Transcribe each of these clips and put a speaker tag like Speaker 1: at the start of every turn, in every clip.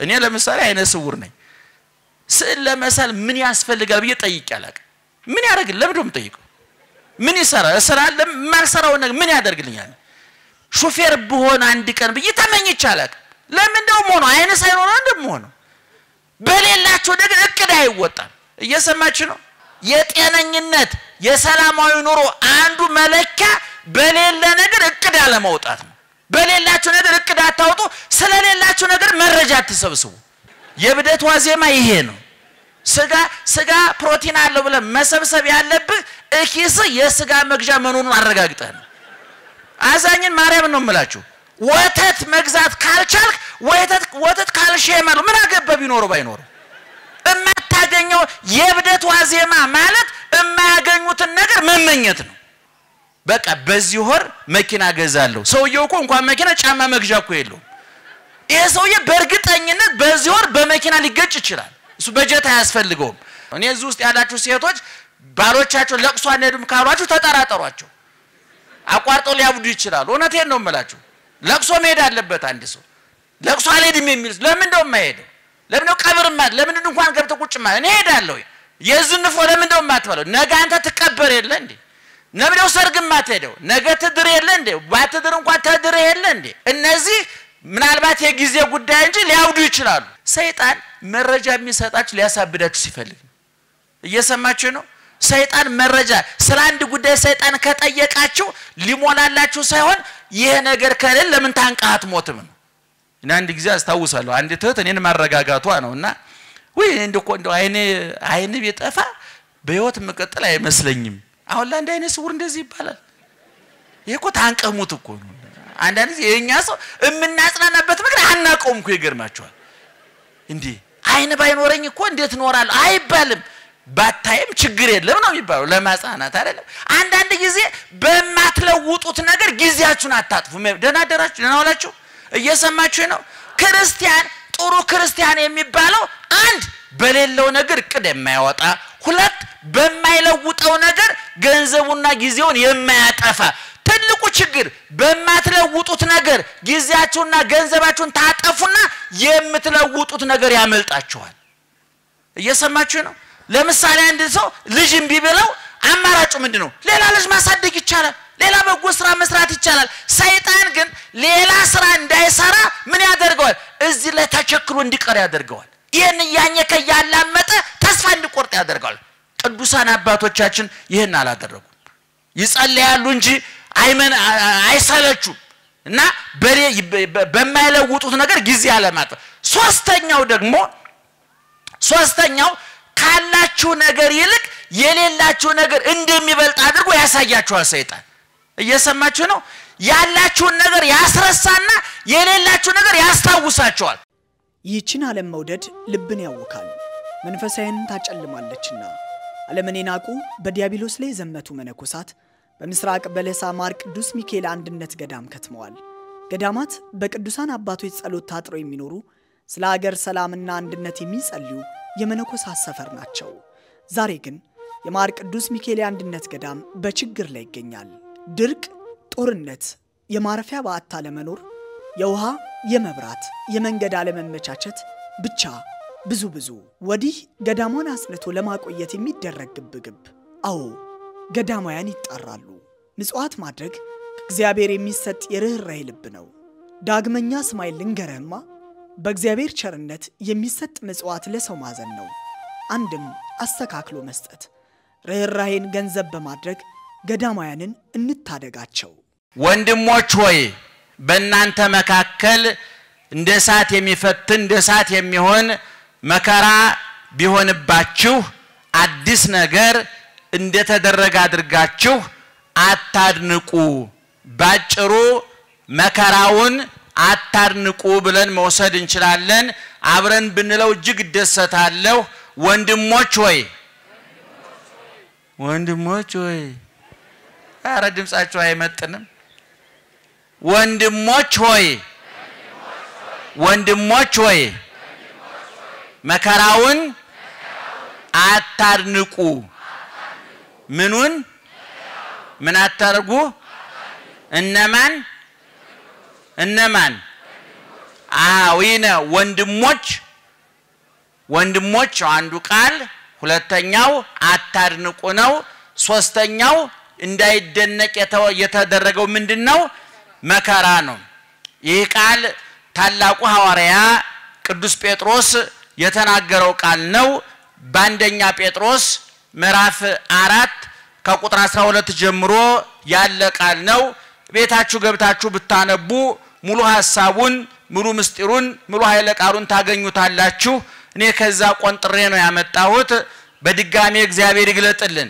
Speaker 1: እኔ ለምሳሌ አይነ ስውር ነኝ። ስዕል ለመሳል ምን ያስፈልጋል ብዬ ጠይቄ አላውቅም። ምን ያደርግልኝ? ለምንድን ነው የምጠይቀው? ምን ይሰራል? እሰራለሁ። የማልሰራውን ነገር ምን ያደርግልኛል? ሹፌር ብሆን አንድ ቀን ብዬ ተመኝቼ አላውቅም። ለምን ነው የምሆነው? አይነ ሳይኖር እንደምሆነው በሌላቸው ነገር እቅድ አይወጣም። እየሰማችሁ ነው? የጤነኝነት የሰላማዊ ኑሮ አንዱ መለኪያ በሌለ ነገር እቅድ አለማውጣት ነው። በሌላችሁ ነገር እቅድ አታውጡ። ስለሌላችሁ ነገር መረጃ አትሰብስቡ። የብደት ዋዜማ ይሄ ነው። ስጋ ፕሮቲን አለው ብለህ መሰብሰብ ያለብህ እኪስ የስጋ መግዣ መኖሩን አረጋግጠህ ነው። አዛኝን ማርያም ነው የምላችሁ። ወተት መግዛት ካልቻልክ ወተት ካልሽየም አለው ምን አገባ ቢኖረው ባይኖረው። የማታገኘው የብደት ዋዜማ ማለት የማያገኙትን ነገር መመኘት ነው። በቃ በዚህ ወር መኪና ገዛለሁ። ሰውየው እኮ እንኳን መኪና ጫማ መግዣ እኮ የለውም። ይሄ ሰውዬ በእርግጠኝነት በዚህ ወር በመኪና ሊገጭ ይችላል። እሱ በጀት አያስፈልገውም። እኔ እዚህ ውስጥ ያላችሁ ሴቶች ባሎቻቸው ለቅሶ አንሄድም ካሏችሁ ተጠራጠሯቸው። አቋርጠው ሊያብዱ ይችላሉ። እውነቴን ነው የምላችሁ። ለቅሶ መሄድ አለበት አንድ ሰው። ለቅሶ አልሄድም የሚል ለምን ነው የማይሄደው? ለምን ነው ቀብር ማለት? ለምን እንኳን ገብተህ ቁጭ ማለት? እኔ እሄዳለሁ። የዝንፎ ለምን ነው የማትበለው? ነገ አንተ ትቀበር የለ እንዴ? ለምን ነው ሰርግ የማትሄደው? ነገ ትድር የለ እንዴ? ባትድር እንኳን ተድር የለ እንዴ? እነዚህ ምናልባት የጊዜ ጉዳይ እንጂ ሊያብዱ ይችላሉ። ሰይጣን መረጃ የሚሰጣችሁ ሊያሳብዳችሁ ሲፈልግ ነው። እየሰማችሁ ነው? ሰይጣን መረጃ ስለ አንድ ጉዳይ ሰይጣን ከጠየቃችሁ ሊሞላላችሁ ሳይሆን ይሄ ነገር ከሌለ ለምን ታንቀህ አትሞትም ነው። እና አንድ ጊዜ አስታውሳለሁ አንድ እህት እኔን ማረጋጋቷ ነውና ወይ እንደው እንደው አይኔ ቢጠፋ በህይወት መቀጠል አይመስለኝም። አሁን ለአንድ አይነ ስውር እንደዚህ ይባላል? ይሄ እኮ ታንቀህ ሙት እኮ ነው። አንዳንድ ጊዜ የኛ ሰው የምናጽናናበት ምክንያት አናውቀውም እኮ ይገርማችኋል። እንዴ አይን ባይኖረኝ እኮ እንዴት እኖራለሁ አይባልም። ባታይም ችግር የለም ነው የሚባለው፣ ለማጽናናት አይደለም። አንዳንድ ጊዜ በማትለውጡት ነገር ጊዜያችሁን አታጥፉ። ደህና አደራችሁ፣ ደህና ዋላችሁ። እየሰማችሁ ነው? ክርስቲያን ጥሩ ክርስቲያን የሚባለው አንድ በሌለው ነገር እቅድ የማያወጣ፣ ሁለት በማይለውጠው ነገር ገንዘቡና ጊዜውን የማያጠፋ። ትልቁ ችግር በማትለውጡት ነገር ጊዜያችሁና ገንዘባችሁን ታጠፉና የምትለውጡት ነገር ያመልጣችኋል። እየሰማችሁ ነው? ለምሳሌ አንድ ሰው ልጅ እምቢ ብለው አማራጩ ምንድነው? ሌላ ልጅ ማሳደግ ይቻላል። ሌላ በጎ ስራ መስራት ይቻላል። ሰይጣን ግን ሌላ ስራ እንዳይሰራ ምን ያደርገዋል? እዚህ ላይ ተቸክሎ እንዲቀር ያደርገዋል። ይሄን እያኘከ ያላመጠ ተስፋ እንዲቆርጥ ያደርገዋል። ቅዱሳን አባቶቻችን ይሄን አላደረጉም። ይጸልያሉ እንጂ አይሰለቹም። እና በማይለውጡት ነገር ጊዜ አለማጥፋት። ሶስተኛው ደግሞ ካላችሁ ነገር ይልቅ የሌላችሁ ነገር እንደሚበልጥ አድርጎ ያሳያችኋል ሰይጣን። እየሰማችሁ ነው? ያላችሁን ነገር ያስረሳና የሌላችሁ ነገር ያስታውሳችኋል።
Speaker 2: ይህችን ዓለም መውደድ ልብን ያውካል፣ መንፈሳዊን ታጨልማለችና። ዓለምን የናቁ በዲያብሎስ ላይ የዘመቱ መነኮሳት በምስራቅ በለሳ ማር ቅዱስ ሚካኤል አንድነት ገዳም ከትመዋል። ገዳማት በቅዱሳን አባቶች ጸሎት ታጥረው የሚኖሩ ስለ ሀገር ሰላምና አንድነት የሚጸልዩ የመነኮሳት ሰፈር ናቸው። ዛሬ ግን የማር ቅዱስ ሚካኤል አንድነት ገዳም በችግር ላይ ይገኛል። ድርቅ፣ ጦርነት፣ የማረፊያ በዓት አለመኖር፣ የውሃ የመብራት የመንገድ አለመመቻቸት ብቻ ብዙ ብዙ። ወዲህ ገዳሟን አጽንቶ ለማቆየት የሚደረግ ግብግብ። አዎ ገዳማውያን ይጣራሉ። ምጽዋት ማድረግ ከእግዚአብሔር የሚሰጥ የርኅራኄ ልብ ነው። ዳግመኛ ስማይ ልንገርህማ፣ በእግዚአብሔር ቸርነት የሚሰጥ ምጽዋት ለሰው ማዘን ነው። አንድም አስተካክሎ መስጠት፣ ርኅራኄን ገንዘብ በማድረግ ገዳማውያንን እንታደጋቸው።
Speaker 1: ወንድሞች ሆይ በእናንተ መካከል እንደ እሳት የሚፈትን እንደ እሳት የሚሆን መከራ ቢሆንባችሁ አዲስ ነገር እንደተደረገ አድርጋችሁ አታድንቁ። ባጭሩ መከራውን አታድንቁ ብለን መውሰድ እንችላለን። አብረን ብንለው እጅግ እደሰታለሁ። ወንድሞች ሆይ ወንድሞች ሆይ፣ ኧረ ድምጻችሁ አይመጥንም። ወንድሞች ሆይ ወንድሞች ሆይ መከራውን አታድንቁ። ምኑን ምን አታርጉ? እነማን እነማን? አዊነ ወንድሞች፣ ወንድሞች አንዱ ቃል፣ ሁለተኛው አታድንቁ ነው። ሶስተኛው እንዳይደነቅ የተደረገው ምንድነው? መከራ ነው። ይህ ቃል ታላቁ ሐዋርያ ቅዱስ ጴጥሮስ የተናገረው ቃል ነው። በአንደኛ ጴጥሮስ ምዕራፍ 4 ከቁጥር 12 ጀምሮ ያለ ቃል ነው። ቤታችሁ ገብታችሁ ብታነቡ ሙሉ ሐሳቡን፣ ሙሉ ምስጢሩን፣ ሙሉ ኃይለ ቃሉን ታገኙታላችሁ። እኔ ከዛ ቆንጥሬ ነው ያመጣሁት። በድጋሜ እግዚአብሔር ይግለጥልን።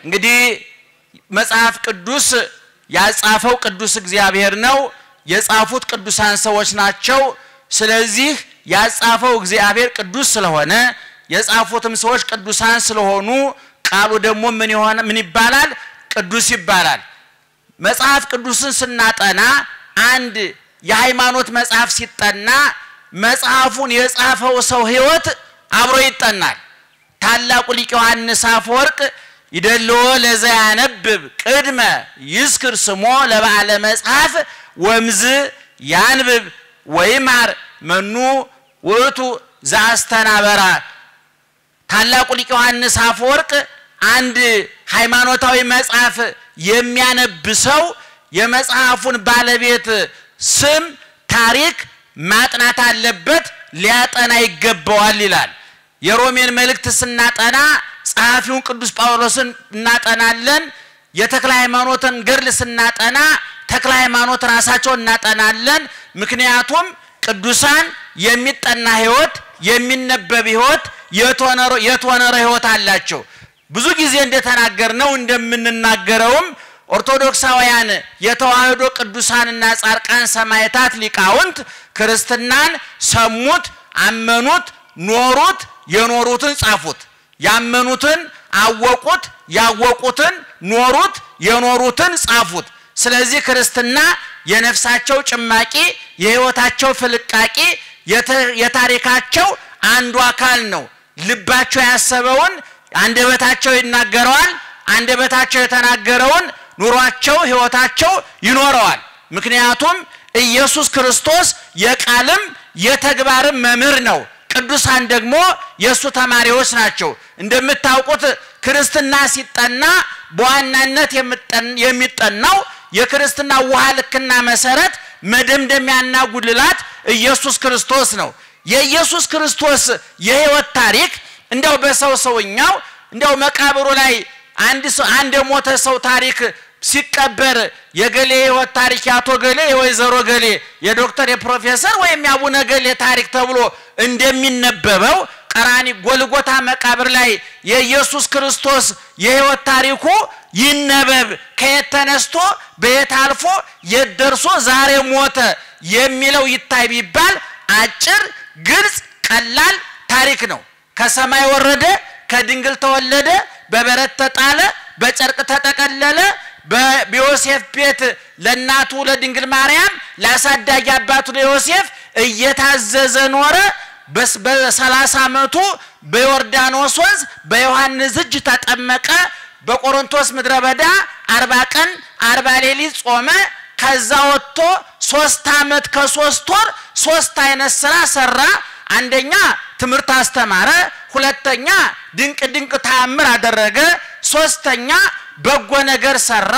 Speaker 1: እንግዲህ መጽሐፍ ቅዱስ ያጻፈው ቅዱስ እግዚአብሔር ነው። የጻፉት ቅዱሳን ሰዎች ናቸው። ስለዚህ ያጻፈው እግዚአብሔር ቅዱስ ስለሆነ የጻፉትም ሰዎች ቅዱሳን ስለሆኑ ቃሉ ደግሞ ምን ይሆነ ምን ይባላል? ቅዱስ ይባላል። መጽሐፍ ቅዱስን ስናጠና አንድ የሃይማኖት መጽሐፍ ሲጠና መጽሐፉን የጻፈው ሰው ሕይወት አብሮ ይጠናል። ታላቁ ሊቅ ዮሐንስ አፈወርቅ ይደልዎ ለዘያነብብ ቅድመ ይዝክር ስሞ ለበዓለ መጽሐፍ ወምዝ ያንብብ ወይማር መኑ ውእቱ ዘአስተናበራ። ታላቁ ሊቅ ዮሐንስ አፈወርቅ አንድ ሃይማኖታዊ መጽሐፍ የሚያነብ ሰው የመጽሐፉን ባለቤት ስም፣ ታሪክ ማጥናት አለበት፣ ሊያጠና ይገባዋል ይላል። የሮሜን መልእክት ስናጠና ጸሐፊውን ቅዱስ ጳውሎስን እናጠናለን። የተክለ ሃይማኖትን ገድል ስናጠና ተክለ ሃይማኖት ራሳቸውን እናጠናለን። ምክንያቱም ቅዱሳን የሚጠና ሕይወት፣ የሚነበብ ሕይወት፣ የተወነረ ሕይወት አላቸው። ብዙ ጊዜ እንደተናገርነው እንደምንናገረውም ኦርቶዶክሳውያን የተዋህዶ ቅዱሳንና ጻድቃን ሰማዕታት ሊቃውንት ክርስትናን ሰሙት፣ አመኑት፣ ኖሩት፣ የኖሩትን ጻፉት። ያመኑትን አወቁት፣ ያወቁትን ኖሩት፣ የኖሩትን ጻፉት። ስለዚህ ክርስትና የነፍሳቸው ጭማቂ፣ የሕይወታቸው ፍልቃቂ፣ የታሪካቸው አንዱ አካል ነው። ልባቸው ያሰበውን አንደበታቸው ይናገረዋል። አንደበታቸው የተናገረውን ኑሯቸው፣ ሕይወታቸው ይኖረዋል። ምክንያቱም ኢየሱስ ክርስቶስ የቃልም የተግባርም መምህር ነው። ቅዱሳን ደግሞ የሱ ተማሪዎች ናቸው። እንደምታውቁት ክርስትና ሲጠና በዋናነት የሚጠናው የክርስትና ውሃ ልክና መሰረት መደምደሚያና ጉልላት ኢየሱስ ክርስቶስ ነው። የኢየሱስ ክርስቶስ የሕይወት ታሪክ እንደው በሰው ሰውኛው እንደው መቃብሩ ላይ አንድ ሰው አንድ የሞተ ሰው ታሪክ ሲቀበር የገሌ የሕይወት ታሪክ ያቶ ገሌ፣ የወይዘሮ ገሌ፣ የዶክተር፣ የፕሮፌሰር ወይም የአቡነ ገሌ ታሪክ ተብሎ እንደሚነበበው ቀራኒ ጎልጎታ መቃብር ላይ የኢየሱስ ክርስቶስ የሕይወት ታሪኩ ይነበብ። ከየት ተነስቶ በየት አልፎ የት ደርሶ ዛሬ ሞተ የሚለው ይታይ ቢባል አጭር፣ ግልጽ፣ ቀላል ታሪክ ነው። ከሰማይ ወረደ፣ ከድንግል ተወለደ፣ በበረት ተጣለ፣ በጨርቅ ተጠቀለለ። በዮሴፍ ቤት ለእናቱ ለድንግል ማርያም ለአሳዳጊ አባቱ ለዮሴፍ እየታዘዘ ኖረ። በ30 ዓመቱ በዮርዳኖስ ወንዝ በዮሐንስ እጅ ተጠመቀ። በቆሮንቶስ ምድረ በዳ 40 ቀን 40 ሌሊት ጾመ። ከዛ ወጥቶ 3 ዓመት ከ3 ወር 3 አይነት ስራ ሰራ። አንደኛ ትምህርት አስተማረ፣ ሁለተኛ ድንቅ ድንቅ ተአምር አደረገ፣ ሶስተኛ በጎ ነገር ሰራ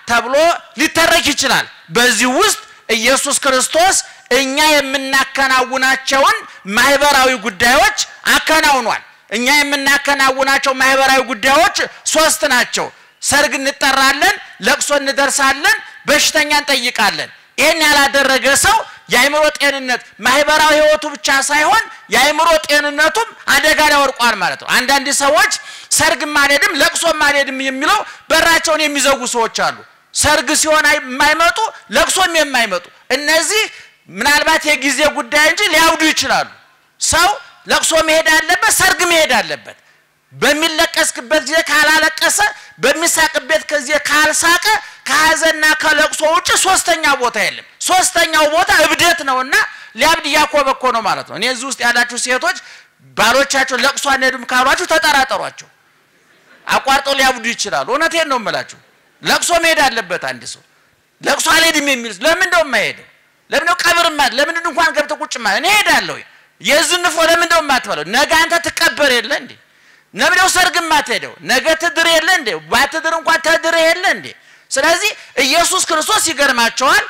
Speaker 1: ተብሎ ሊተረክ ይችላል። በዚህ ውስጥ ኢየሱስ ክርስቶስ እኛ የምናከናውናቸውን ማህበራዊ ጉዳዮች አከናውኗል። እኛ የምናከናውናቸው ማህበራዊ ጉዳዮች 3 ናቸው። ሰርግ እንጠራለን፣ ለቅሶ እንደርሳለን፣ በሽተኛ እንጠይቃለን። ይሄን ያላደረገ ሰው የአእምሮ ጤንነት ማህበራዊ ህይወቱ ብቻ ሳይሆን የአእምሮ ጤንነቱም አደጋ ላይ ወድቋል ማለት ነው። አንዳንድ ሰዎች ሰርግም አልሄድም ለቅሶም አልሄድም የሚለው በራቸውን የሚዘጉ ሰዎች አሉ። ሰርግ ሲሆን የማይመጡ ለቅሶም የማይመጡ እነዚህ ምናልባት የጊዜ ጉዳይ እንጂ ሊያብዱ ይችላሉ። ሰው ለቅሶ መሄድ አለበት፣ ሰርግ መሄድ አለበት። በሚለቀስበት ጊዜ ካላለቀሰ፣ በሚሳቅበት ጊዜ ካልሳቀ ከሀዘንና ከለቅሶ ውጭ ሶስተኛ ቦታ የለም። ሶስተኛው ቦታ እብደት ነውና ሊያብድ እያኮበኮ ነው ማለት ነው። እኔ እዚህ ውስጥ ያላችሁ ሴቶች ባሎቻቸው ለቅሶ አንሄድም ካሏችሁ ተጠራጠሯቸው፣ አቋርጠው ሊያብዱ ይችላሉ። እውነቴን ነው የምላችሁ። ለቅሶ መሄድ አለበት አንድ ሰው። ለቅሶ አልሄድም የሚል ለምን እንደው የማይሄደው? ለምን ነው ቀብር ማለት? ለምን እንኳን ገብተህ ቁጭ ማለት? እኔ እሄዳለሁ። የዝንፎ ለምን ነው የማትበላው? ነገ አንተ ትቀበር የለ እንዴ? ለምን ነው ሰርግ የማትሄደው? ነገ ትድር የለ እንዴ? ባትድር እንኳን ተድር የለ እንዴ? ስለዚህ ኢየሱስ ክርስቶስ ይገርማቸዋል።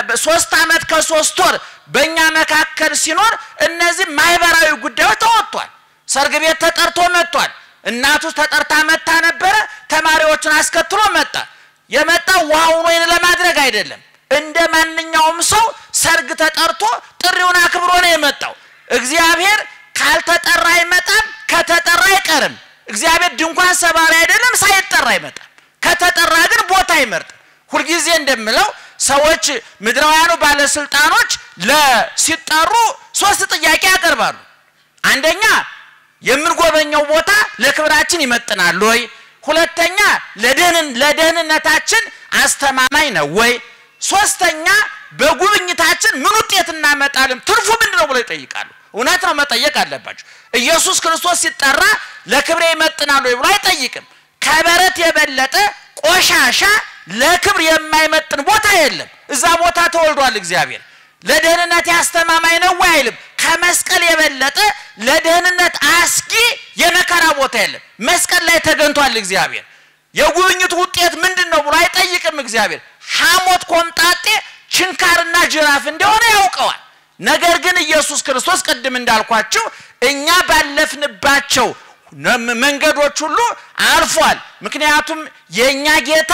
Speaker 1: በ3 ዓመት ከ3 ወር በእኛ መካከል ሲኖር እነዚህ ማህበራዊ ጉዳዮች ተወጥቷል። ሰርግ ቤት ተጠርቶ መጥቷል። እናቱ ተጠርታ መጣ ነበረ። ተማሪዎቹን አስከትሎ መጣ። የመጣው ውሃውን ወይን ለማድረግ አይደለም። እንደ ማንኛውም ሰው ሰርግ ተጠርቶ ጥሪውን አክብሮ ነው የመጣው። እግዚአብሔር ካልተጠራ አይመጣም፣ ከተጠራ አይቀርም። እግዚአብሔር ድንኳን ሰባሪ አይደለም፣ ሳይጠራ አይመጣም። ከተጠራ ግን ቦታ አይመርጥም። ሁልጊዜ እንደምለው ሰዎች ምድራውያኑ ባለስልጣኖች ሲጠሩ 3 ጥያቄ ያቀርባሉ። አንደኛ የምንጎበኘው ቦታ ለክብራችን ይመጥናል ወይ? ሁለተኛ ለደህንነታችን አስተማማኝ ነው ወይ? ሶስተኛ በጉብኝታችን ምን ውጤት እናመጣለን? ትርፉ ምንድነው ብለው ይጠይቃሉ። እውነት ነው፣ መጠየቅ አለባቸው። ኢየሱስ ክርስቶስ ሲጠራ ለክብሬ ይመጥናል ወይ ብሎ አይጠይቅም። ከበረት የበለጠ ቆሻሻ ለክብር የማይመጥን ቦታ የለም። እዛ ቦታ ተወልዷል እግዚአብሔር። ለደህንነት ያስተማማኝ ነው ወይ አይልም። ከመስቀል የበለጠ ለደህንነት አስጊ የመከራ ቦታ የለም። መስቀል ላይ ተገንቷል እግዚአብሔር። የጉብኝቱ ውጤት ምንድነው ብሎ አይጠይቅም እግዚአብሔር። ሐሞት ኮምጣጤ ችንካርና ጅራፍ እንደሆነ ያውቀዋል። ነገር ግን ኢየሱስ ክርስቶስ ቅድም እንዳልኳችሁ እኛ ባለፍንባቸው መንገዶች ሁሉ አልፏል። ምክንያቱም የኛ ጌታ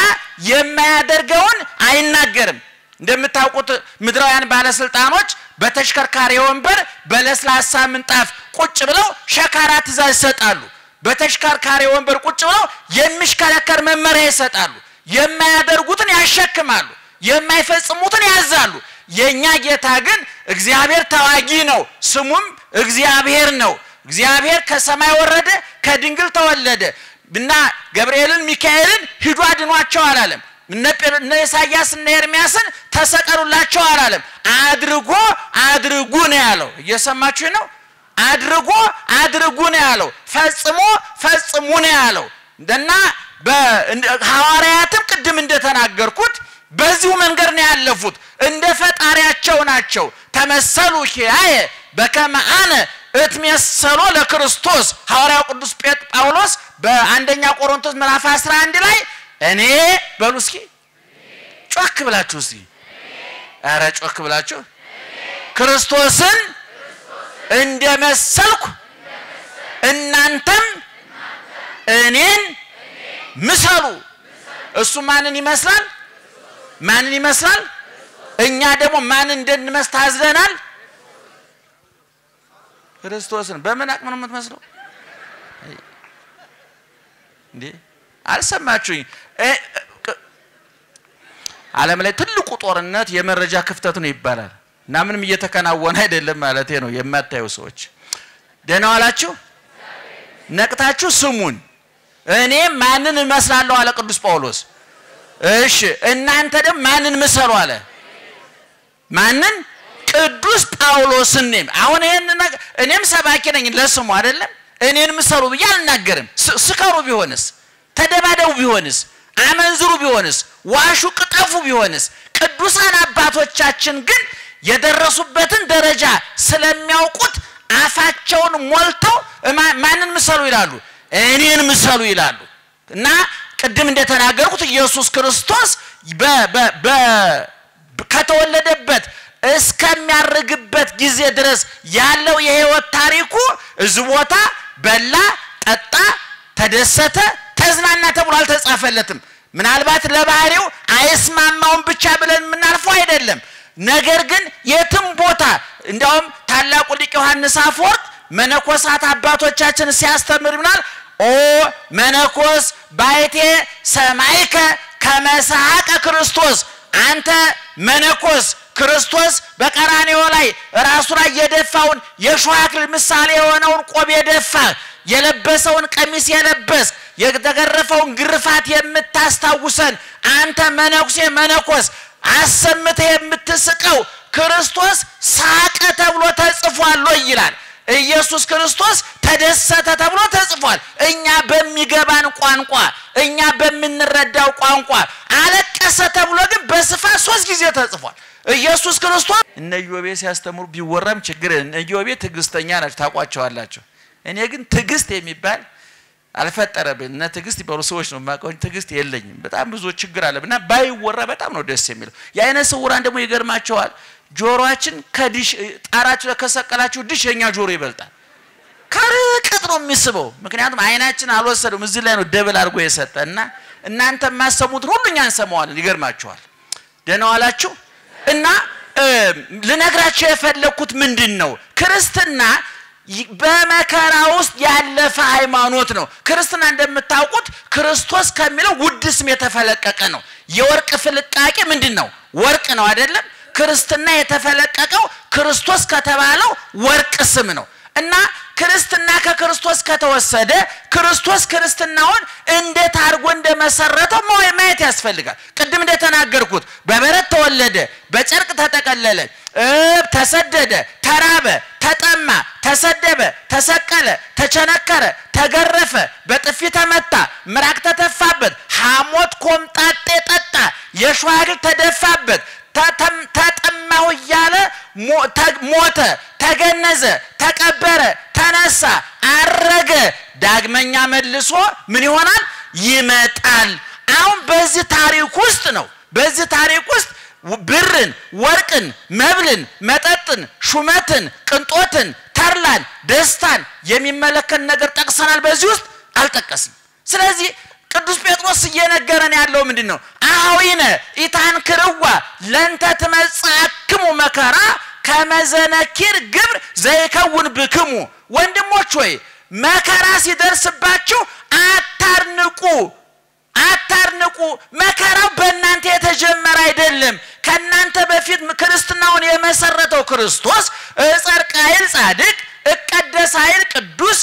Speaker 1: የማያደርገውን አይናገርም። እንደምታውቁት ምድራውያን ባለስልጣኖች በተሽከርካሪ ወንበር በለስላሳ ምንጣፍ ቁጭ ብለው ሸካራ ትእዛዝ ይሰጣሉ። በተሽከርካሪ ወንበር ቁጭ ብለው የሚሽከረከር መመሪያ ይሰጣሉ። የማያደርጉትን ያሸክማሉ፣ የማይፈጽሙትን ያዛሉ። የኛ ጌታ ግን እግዚአብሔር ተዋጊ ነው፣ ስሙም እግዚአብሔር ነው። እግዚአብሔር ከሰማይ ወረደ፣ ከድንግል ተወለደ እና ገብርኤልን ሚካኤልን ሂዱ አድኗቸው አላለም። እነ ኢሳይያስ እና ኤርሚያስን ተሰቀሉላቸው አላለም። አድርጎ አድርጉ ነው ያለው። እየሰማችሁ ነው? አድርጎ አድርጉ ነው ያለው። ፈጽሞ ፈጽሙ ነው ያለው። እና ሐዋርያትም ቅድም እንደተናገርኩት በዚሁ መንገድ ነው ያለፉት። እንደ ፈጣሪያቸው ናቸው። ተመሰሉ ኪያየ በከመ አነ እትሜሰሎ ለክርስቶስ። ሐዋርያው ቅዱስ ጳውሎስ በአንደኛ ቆሮንቶስ ምዕራፍ 11 ላይ እኔ በሉ እስኪ ጮክ ብላችሁ እስኪ፣ ኧረ ጮክ ብላችሁ ክርስቶስን እንደመሰልኩ እናንተም እኔን ምሰሉ። እሱ ማንን ይመስላል? ማንን ይመስላል? እኛ ደግሞ ማንን እንድንመስል ታዝዘናል? ክርስቶስን። በምን አቅም ነው የምትመስለው እንዴ? አልሰማችሁኝ? ዓለም ላይ ትልቁ ጦርነት የመረጃ ክፍተት ነው ይባላል። እና ምንም እየተከናወነ አይደለም ማለት ነው። የማታዩ ሰዎች ደህና ዋላችሁ? ነቅታችሁ ስሙን። እኔ ማንን እመስላለሁ አለ ቅዱስ ጳውሎስ። እሺ እናንተ ደግሞ ማንን ምሰሉ አለ? ማንን? ቅዱስ ጳውሎስን። አሁን ይሄን እኔም ሰባኪ ነኝ ለስሙ አይደለም። እኔን ምሰሉ ብዬ አልናገርም። ስከሩ ቢሆንስ፣ ተደባደቡ ቢሆንስ፣ አመንዝሩ ቢሆንስ፣ ዋሹ ቅጠፉ ቢሆንስ፣ ቅዱሳን አባቶቻችን ግን የደረሱበትን ደረጃ ስለሚያውቁት አፋቸውን ሞልተው ማንን ምሰሉ ይላሉ? እኔን ምሰሉ ይላሉ። እና ቅድም እንደተናገርኩት ኢየሱስ ክርስቶስ ከተወለደበት እስከሚያርግበት ጊዜ ድረስ ያለው የህይወት ታሪኩ እዚህ ቦታ በላ፣ ጠጣ፣ ተደሰተ፣ ተዝናና ተብሎ አልተጻፈለትም። ምናልባት ለባህሪው አይስማማውም ብቻ ብለን የምናልፈው አይደለም። ነገር ግን የትም ቦታ እንደውም ታላቁ ሊቅ ዮሐንስ አፈወርቅ መነኮሳት አባቶቻችን ሲያስተምር ምናል ኦ መነኮስ ባይቴ ሰማይከ ከመሳቀ ክርስቶስ፣ አንተ መነኮስ ክርስቶስ በቀራንዮ ላይ ራሱ ላይ የደፋውን የሾህ አክሊል ምሳሌ የሆነውን ቆብ የደፋ፣ የለበሰውን ቀሚስ የለበስ፣ የተገረፈውን ግርፋት የምታስታውሰን አንተ መነኩሴ መነኮስ አሰምተህ የምትስቀው ክርስቶስ ሳቀ ተብሎ ተጽፏል ይላል። ኢየሱስ ክርስቶስ ተደሰተ ተብሎ ተጽፏል። እኛ በሚገባን ቋንቋ፣ እኛ በምንረዳው ቋንቋ። አለቀሰ ተብሎ ግን በስፋት 3 ጊዜ ተጽፏል። ኢየሱስ ክርስቶስ እነ ኢዮቤ ሲያስተምሩ ቢወራም ችግር፣ እነ ኢዮቤ ትዕግስተኛ ናቸው፣ ታውቋቸዋላችሁ። እኔ ግን ትዕግስት የሚባል አልፈጠረብኝ። እነ ትዕግስት ይባሉ ሰዎች ነው የማውቀው፣ ትዕግስት የለኝም። በጣም ብዙ ችግር አለ እና ባይወራ በጣም ነው ደስ የሚለው። የአይነ ስውራን ደግሞ ይገርማቸዋል። ጆሮአችን ከዲሽ ጣራችሁ ላይ ከሰቀላችሁ ዲሽ የኛ ጆሮ ይበልጣል። ከርቀት ነው የሚስበው። ምክንያቱም አይናችን አልወሰደውም፣ እዚህ ላይ ነው double አድርጎ የሰጠ እና እናንተ የማትሰሙትን ሁሉ እኛ እንሰማዋለን። ይገርማችኋል። ደህና ዋላችሁ። እና ልነግራችሁ የፈለኩት ምንድን ነው? ክርስትና በመከራ ውስጥ ያለፈ ሃይማኖት ነው። ክርስትና እንደምታውቁት ክርስቶስ ከሚለው ውድ ስም የተፈለቀቀ ነው። የወርቅ ፍልቃቄ ምንድን ነው? ወርቅ ነው አይደለም? ክርስትና የተፈለቀቀው ክርስቶስ ከተባለው ወርቅ ስም ነው። እና ክርስትና ከክርስቶስ ከተወሰደ ክርስቶስ ክርስትናውን እንዴት አድርጎ እንደመሰረተው ማየት ያስፈልጋል። ቅድም እንደተናገርኩት በበረት ተወለደ፣ በጨርቅ ተጠቀለለ፣ ተሰደደ፣ ተራበ፣ ተጠማ፣ ተሰደበ፣ ተሰቀለ፣ ተቸነከረ፣ ተገረፈ፣ በጥፊ ተመታ፣ ምራቅ ተተፋበት፣ ሐሞት ኮምጣጤ ጠጣ፣ የሾህ አክሊል ተደፋበት፣ ተጠማሁ እያለ ሞተ፣ ተገነዘ፣ ተቀበረ፣ ተነሳ፣ አረገ። ዳግመኛ መልሶ ምን ይሆናል? ይመጣል። አሁን በዚህ ታሪክ ውስጥ ነው፣ በዚህ ታሪክ ውስጥ ብርን፣ ወርቅን፣ መብልን፣ መጠጥን፣ ሹመትን፣ ቅንጦትን፣ ተርላን፣ ደስታን የሚመለከት ነገር ጠቅሰናል። በዚህ ውስጥ አልጠቀስም። ስለዚህ ቅዱስ ጴጥሮስ እየነገረን ያለው ምንድን ነው? አኀዊነ ኢታንክርዋ ለእንተ ትመጽአክሙ መከራ ከመዘነኪር ግብር ዘይከውን ብክሙ። ወንድሞች ሆይ መከራ ሲደርስባችሁ አታርንቁ፣ አታርንቁ። መከራው በእናንተ የተጀመረ አይደለም። ከእናንተ በፊት ክርስትናውን የመሰረተው ክርስቶስ እጸድቅ ኃይል ጻድቅ፣ እቀደስ ኃይል ቅዱስ፣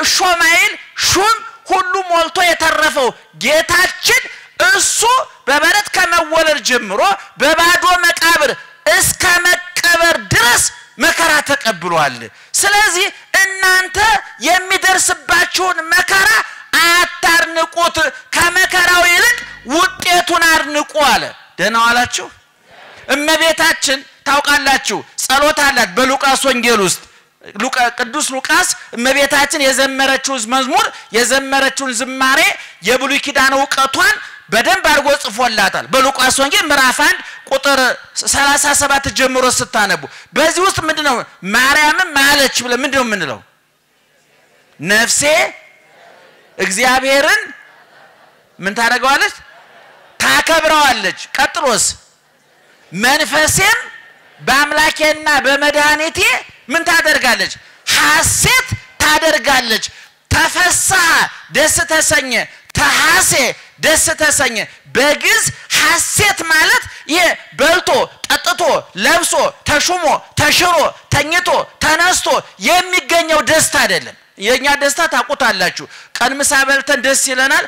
Speaker 1: እሾም ኃይል ሹም፣ ሁሉ ሞልቶ የተረፈው ጌታችን እሱ በበረት ከመወለድ ጀምሮ በባዶ መቃብር እስከ መቀበር ድረስ መከራ ተቀብሏል። ስለዚህ እናንተ የሚደርስባችሁን መከራ አታርንቁት፣ ከመከራው ይልቅ ውጤቱን አድንቁ አለ። ደህና ዋላችሁ። እመቤታችን ታውቃላችሁ ጸሎት አላት በሉቃስ ወንጌል ውስጥ። ቅዱስ ሉቃስ እመቤታችን የዘመረችውን መዝሙር፣ የዘመረችውን ዝማሬ፣ የብሉይ ኪዳን እውቀቷን በደንብ አድርጎ ጽፎላታል። በሉቃስ ወንጌል ምዕራፍ 1 ቁጥር 37 ጀምሮ ስታነቡ በዚህ ውስጥ ምንድነው ማርያምም ማለች ብለን ምንድነው የምንለው? ነፍሴ እግዚአብሔርን ምን ታደርገዋለች? ታከብረዋለች። ቀጥሎስ መንፈሴም በአምላኬና በመድኃኒቴ ምን ታደርጋለች? ሐሴት ታደርጋለች። ተፈስሐ ደስ ተሰኘ፣ ተሐሴ ደስ ተሰኘ። በግዕዝ ሐሴት ማለት ይሄ በልቶ ጠጥቶ ለብሶ ተሹሞ ተሽሮ ተኝቶ ተነስቶ የሚገኘው ደስታ አይደለም። የኛ ደስታ ታውቁታላችሁ። ቀን ምሳ በልተን ደስ ይለናል።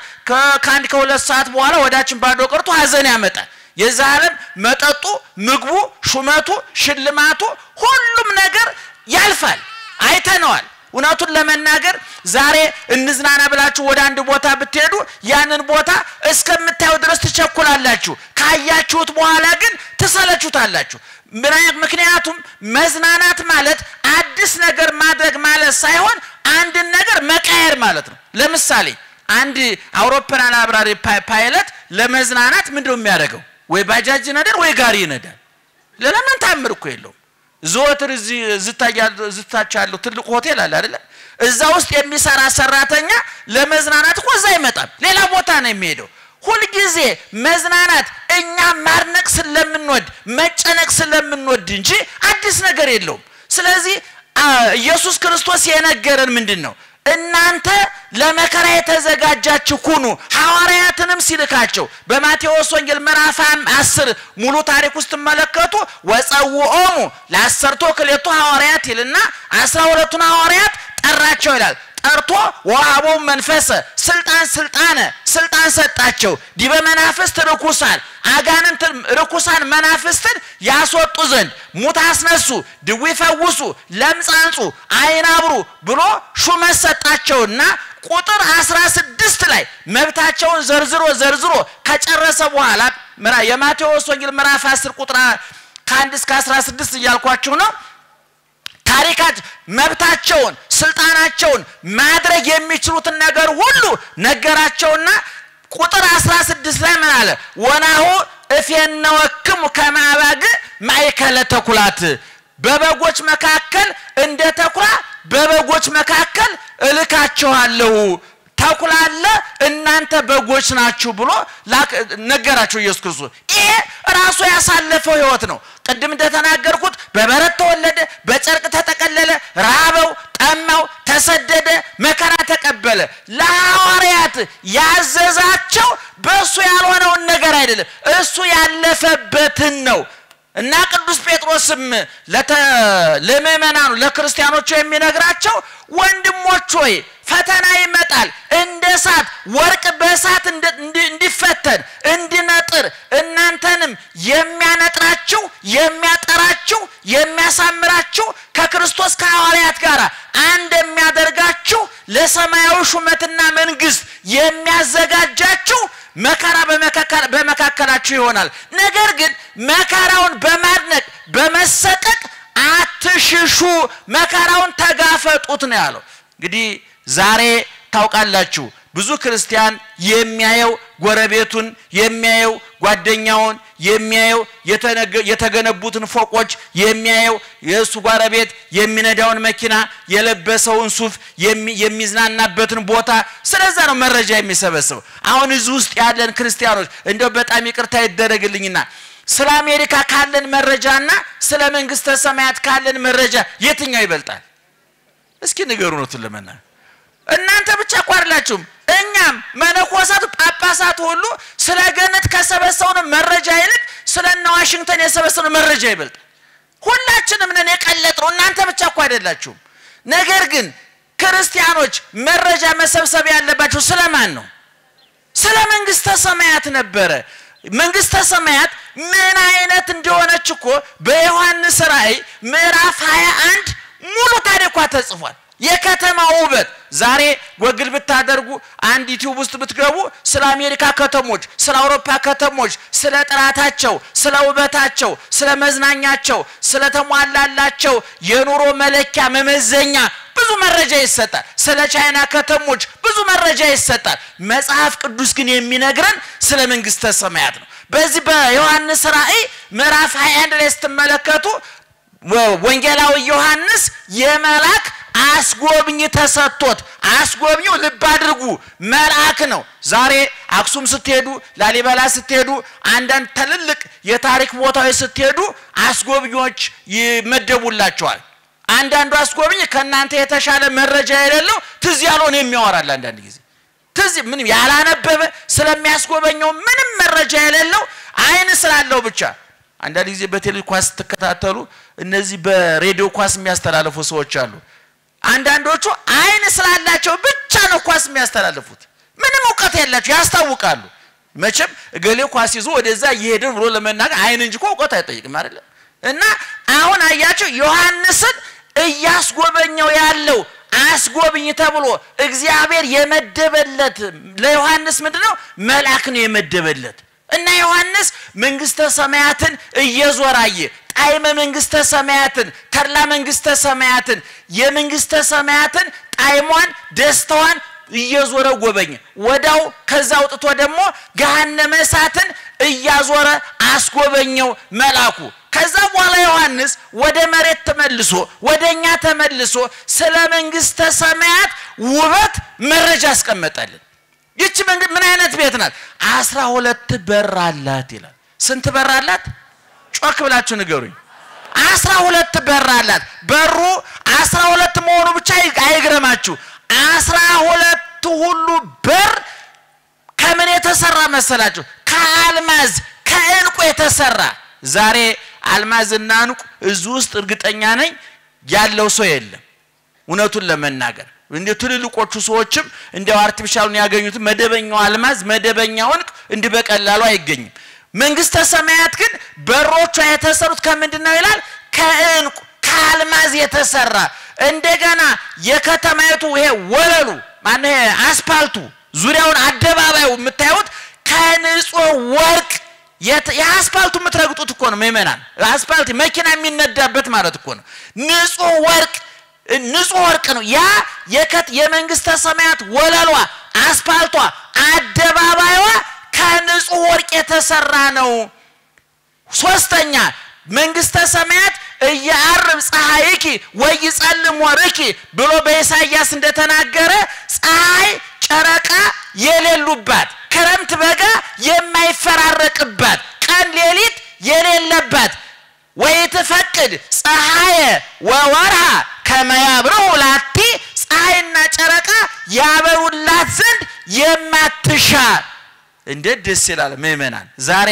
Speaker 1: ከአንድ ከሁለት ሰዓት በኋላ ወዳችን ባዶ ቀርቶ ሀዘን ያመጣል። የዛ ዓለም መጠጡ፣ ምግቡ፣ ሹመቱ፣ ሽልማቱ ሁሉም ነገር ያልፋል። አይተነዋል። እውነቱን ለመናገር ዛሬ እንዝናና ብላችሁ ወደ አንድ ቦታ ብትሄዱ ያንን ቦታ እስከምታዩ ድረስ ትቸኩላላችሁ። ካያችሁት በኋላ ግን ትሰለቹታላችሁ። ምክንያቱም መዝናናት ማለት አዲስ ነገር ማድረግ ማለት ሳይሆን አንድን ነገር መቀየር ማለት ነው። ለምሳሌ አንድ አውሮፕላን አብራሪ ፓይለት ለመዝናናት ምንድነው የሚያደርገው? ወይ ባጃጅ ይነዳል ወይ ጋሪ ይነዳል። ሌላ ምን ታምር እኮ የለውም። ዘወትር እዚህ ዝታች ያለው ትልቅ ሆቴል አለ አይደለ? እዛ ውስጥ የሚሰራ ሰራተኛ ለመዝናናት እኮ እዛ አይመጣም፣ ሌላ ቦታ ነው የሚሄደው። ሁልጊዜ መዝናናት እኛ ማድነቅ ስለምንወድ መጨነቅ ስለምንወድ እንጂ አዲስ ነገር የለውም። ስለዚህ ኢየሱስ ክርስቶስ የነገረን ምንድን ነው? እናንተ ለመከራ የተዘጋጃችሁ ሁኑ። ሐዋርያትንም ሲልካቸው በማቴዎስ ወንጌል ምዕራፍ 10 ሙሉ ታሪክ ውስጥ መለከቱ ወጸውዖሙ ለአሰርቶ ክልኤቱ ሐዋርያት ይልና 12ቱን ሐዋርያት ጠራቸው ይላል። ጠርቶ ወሀቦሙ መንፈሰ ስልጣን ስልጣነ ስልጣን ሰጣቸው ዲበ መናፍስት ርኩሳን አጋንንት ርኩሳን መናፍስትን ያስወጡ ዘንድ ሙት አስነሱ፣ ድዊ ፈውሱ፣ ለምጽ አንጹ፣ ዓይን አብሩ ብሎ ሹመት ሰጣቸውና ቁጥር 16 ላይ መብታቸውን ዘርዝሮ ዘርዝሮ ከጨረሰ በኋላ የማቴዎስ ወንጌል ምዕራፍ 10 ቁጥር ከ1 እስከ 16 እያልኳችሁ ነው። ታሪካት መብታቸውን ስልጣናቸውን ማድረግ የሚችሉትን ነገር ሁሉ ነገራቸውና ቁጥር 16 ላይ ምን አለ? ወናሁ እፌነወክሙ ከመ አባግዕ ማእከለ ተኩላት፣ በበጎች መካከል እንደ ተኩላ በበጎች መካከል እልካችኋለሁ። ተኩላ አለ፣ እናንተ በጎች ናችሁ ብሎ ነገራቸው ኢየሱስ ክርስቶስ። ይሄ ራሱ ያሳለፈው ህይወት ነው። ቅድም እንደተናገርኩት በበረት ተወለደ፣ በጨርቅ ተጠቀለለ፣ ራበው፣ ጠማው፣ ተሰደደ፣ መከራ ተቀበለ። ለሐዋርያት ያዘዛቸው በእሱ ያልሆነውን ነገር አይደለም፣ እሱ ያለፈበትን ነው። እና ቅዱስ ጴጥሮስም ለምእመናኑ ለክርስቲያኖቹ የሚነግራቸው ወንድሞች ሆይ ፈተና ይመጣል፣ እንደ እሳት ወርቅ በእሳት እንዲፈተን እንዲነጥር እናንተንም የሚያነጥራችሁ የሚያጠራችሁ የሚያሳምራችሁ ከክርስቶስ ከሐዋርያት ጋር አንድ የሚያደርጋችሁ ለሰማያዊ ሹመትና መንግስት የሚያዘጋጃችሁ መከራ በመካከላችሁ ይሆናል። ነገር ግን መከራውን በማድነቅ በመሰቀቅ አትሽሹ፣ መከራውን ተጋፈጡት ነው ያለው። እንግዲህ ዛሬ ታውቃላችሁ ብዙ ክርስቲያን የሚያየው ጎረቤቱን፣ የሚያየው ጓደኛውን፣ የሚያየው የተገነቡትን ፎቆች፣ የሚያየው የእሱ ጎረቤት የሚነዳውን መኪና፣ የለበሰውን ሱፍ፣ የሚዝናናበትን ቦታ፣ ስለዛ ነው መረጃ የሚሰበስበው። አሁን እዚህ ውስጥ ያለን ክርስቲያኖች እንደው በጣም ይቅርታ ይደረግልኝና ስለ አሜሪካ ካለን መረጃና ስለ መንግስተ ሰማያት ካለን መረጃ የትኛው ይበልጣል? እስኪ ንገሩን። ለመና እናንተ ብቻ እኮ አይደላችሁም፣ እኛም መነኮሳቱ ጳጳሳት ሁሉ ስለ ገነት ከሰበሰብነው መረጃ ይልቅ ስለ እነ ዋሽንግተን የሰበሰብነው መረጃ ይበልጣል። ሁላችንም ነን የቀለጥነው፣ እናንተ ብቻ እኮ አይደላችሁም። ነገር ግን ክርስቲያኖች መረጃ መሰብሰብ ያለባቸው ስለማን ነው? ስለ መንግስተ ሰማያት ነበረ። መንግስተ ሰማያት ምን አይነት እንደሆነች እኮ በዮሐንስ ራእይ ምዕራፍ 21 ሙሉ ታሪኳ ተጽፏል። የከተማው ውበት ዛሬ ጎግል ብታደርጉ አንድ ዩቲዩብ ውስጥ ብትገቡ ስለ አሜሪካ ከተሞች፣ ስለ አውሮፓ ከተሞች፣ ስለ ጥራታቸው፣ ስለ ውበታቸው፣ ስለ መዝናኛቸው፣ ስለ ተሟላላቸው የኑሮ መለኪያ መመዘኛ ብዙ መረጃ ይሰጣል። ስለ ቻይና ከተሞች ብዙ መረጃ ይሰጣል። መጽሐፍ ቅዱስ ግን የሚነግረን ስለ መንግስተ ሰማያት ነው። በዚህ በዮሐንስ ራእይ ምዕራፍ 21 ላይ ስትመለከቱ ወንጌላዊ ዮሐንስ የመልአክ አስጎብኝ ተሰጥቶት፣ አስጎብኚው ልብ አድርጉ መልአክ ነው። ዛሬ አክሱም ስትሄዱ፣ ላሊበላ ስትሄዱ፣ አንዳንድ ትልልቅ የታሪክ ቦታዎች ስትሄዱ አስጎብኚዎች ይመደቡላቸዋል። አንዳንዱ አስጎብኝ ከእናንተ የተሻለ መረጃ የሌለው ትዝ ያለውን የሚያወራል። አንዳንድ ጊዜ ትዝ ምንም ያላነበበ ስለሚያስጎበኘው ምንም መረጃ የሌለው አይን ስላለው ብቻ። አንዳንድ ጊዜ በቴሌ ኳስ ስትከታተሉ እነዚህ በሬዲዮ ኳስ የሚያስተላልፉ ሰዎች አሉ። አንዳንዶቹ አይን ስላላቸው ብቻ ነው ኳስ የሚያስተላልፉት። ምንም እውቀት የላቸው ያስታውቃሉ። መቼም እገሌ ኳስ ይዞ ወደዛ እየሄደ ብሎ ለመናገር አይን እንጂ እኮ እውቀት አይጠይቅም አይደለም። እና አሁን አያቸው ዮሐንስን እያስጎበኘው ያለው አስጎብኝ ተብሎ እግዚአብሔር የመደበለት ለዮሐንስ ምንድነው? መልአክ ነው የመደበለት። እና ዮሐንስ መንግስተ ሰማያትን እየዞራየ ጣዕመ መንግስተ ሰማያትን፣ ተድላ መንግስተ ሰማያትን፣ የመንግስተ ሰማያትን ጣዕሟን ደስታዋን እየዞረ ጎበኘ። ወዳው ከዛ አውጥቶ ደግሞ ገሃነመ እሳትን እያዞረ አስጎበኘው መልአኩ። ከዛ በኋላ ዮሐንስ ወደ መሬት ተመልሶ ወደኛ ተመልሶ ስለ መንግስተ ሰማያት ውበት መረጃ አስቀመጠልን። ይቺ ምን አይነት ቤት ናት? 12 በር አላት ይላል። ስንት በር አላት? ጮክ ብላችሁ ንገሩኝ። 12 በር አላት። በሩ 12 መሆኑ ብቻ አይግረማችሁ። 12 ሁሉ በር ከምን የተሰራ መሰላችሁ? ከአልማዝ ከዕንቁ የተሰራ። ዛሬ አልማዝና ዕንቁ እዚህ ውስጥ እርግጠኛ ነኝ ያለው ሰው የለም። እውነቱን ለመናገር እንደ ትልልቆቹ ሰዎችም እንደው artificial ኡን ያገኙት መደበኛው አልማዝ መደበኛው ዕንቁ እንዲህ በቀላሉ አይገኝም። መንግስተ ሰማያት ግን በሮቿ የተሰሩት ከምንድነው ይላል? ከዕንቁ ከአልማዝ የተሰራ። እንደገና የከተማይቱ ይሄ ወለሉ ማነው አስፓልቱ ዙሪያውን አደባባዩ የምታዩት ከንጹህ ወርቅ። የአስፓልቱ የምትረግጡት እኮ ነው ምእመናን። አስፓልት መኪና የሚነዳበት ማለት እኮ ነው። ንጹህ ወርቅ ንጹህ ወርቅ ነው። ያ የመንግስተ ሰማያት ወለሏ አስፓልቷ አደባባይዋ ከንጹህ ወርቅ የተሰራ ነው። ሶስተኛ መንግስተ ሰማያት እያአርብ ፀሐይኪ ወይጸልም ወርኪ ብሎ በኢሳይያስ እንደተናገረ ፀሐይ ጨረቃ የሌሉባት ክረምት በጋ የማይፈራረቅባት ቀን ሌሊት የሌለባት ወይትፈቅድ ፀሐየ ወወርሃ ከመ ያብርሁ ላቲ ፀሐይና ጨረቃ ያበሩላት ዘንድ የማትሻ። እንዴት ደስ ይላል ምእመናን። ዛሬ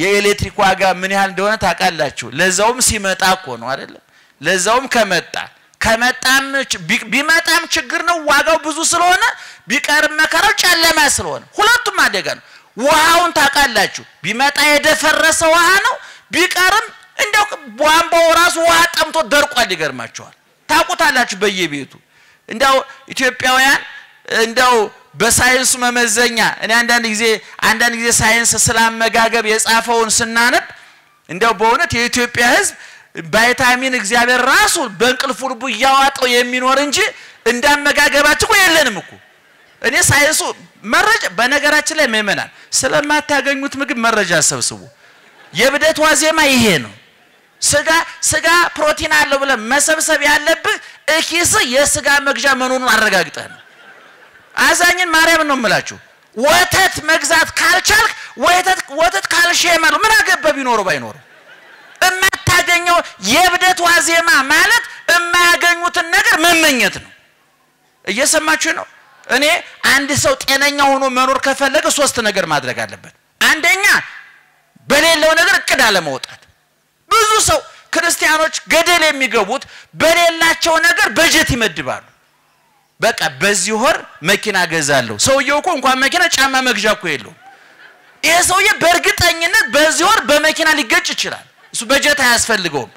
Speaker 1: የኤሌክትሪክ ዋጋ ምን ያህል እንደሆነ ታውቃላችሁ? ለዛውም ሲመጣ እኮ ነው አይደለም? ለዛውም ከመጣም ቢመጣም ችግር ነው ዋጋው ብዙ ስለሆነ፣ ቢቀርም መከራው ጨለማ ስለሆነ ሁለቱም አደጋ ነው። ውሃውን ታውቃላችሁ? ቢመጣ የደፈረሰ ውሃ ነው፣ ቢቀርም እንደው ቧንቧው ራሱ ውሃ ጠምቶ ደርቋል። ይገርማችኋል። ታውቁታላችሁ በየቤቱ። እንደው ኢትዮጵያውያን እንደው በሳይንሱ መመዘኛ እኔ አንዳንድ ጊዜ ሳይንስ ስላመጋገብ የጻፈውን ስናነብ እንደው በእውነት የኢትዮጵያ ሕዝብ ቫይታሚን እግዚአብሔር ራሱ በእንቅልፉ ልቡ እያዋጠው የሚኖር እንጂ እንዳመጋገባችን እኮ የለንም እኮ። እኔ ሳይንሱ መረጃ በነገራችን ላይ ምእመናን ስለማታገኙት ምግብ መረጃ ሰብስቡ። የብደት ዋዜማ ይሄ ነው። ስጋ ፕሮቲን አለው ብለህ መሰብሰብ ያለብህ እኪስ የስጋ መግዣ መኖሩን አረጋግጠህ ነው። አዛኝን ማርያም ነው የምላችሁ። ወተት መግዛት ካልቻልክ ወተት ካልሽየም አለው ምን አገባ ቢኖረው ባይኖረው። የማታገኘው የብደት ዋዜማ ማለት የማያገኙትን ነገር መመኘት ነው። እየሰማችሁ ነው? እኔ አንድ ሰው ጤነኛ ሆኖ መኖር ከፈለገ ሶስት ነገር ማድረግ አለበት። አንደኛ በሌለው ነገር እቅድ አለማውጣት። ብዙ ሰው ክርስቲያኖች ገደል የሚገቡት በሌላቸው ነገር በጀት ይመድባሉ። በቃ በዚህ ወር መኪና ገዛለሁ። ሰውየው እኮ እንኳን መኪና ጫማ መግዣ እኮ የለውም። ይሄ ሰውዬ በእርግጠኝነት በዚህ ወር በመኪና ሊገጭ ይችላል። እሱ በጀት አያስፈልገውም።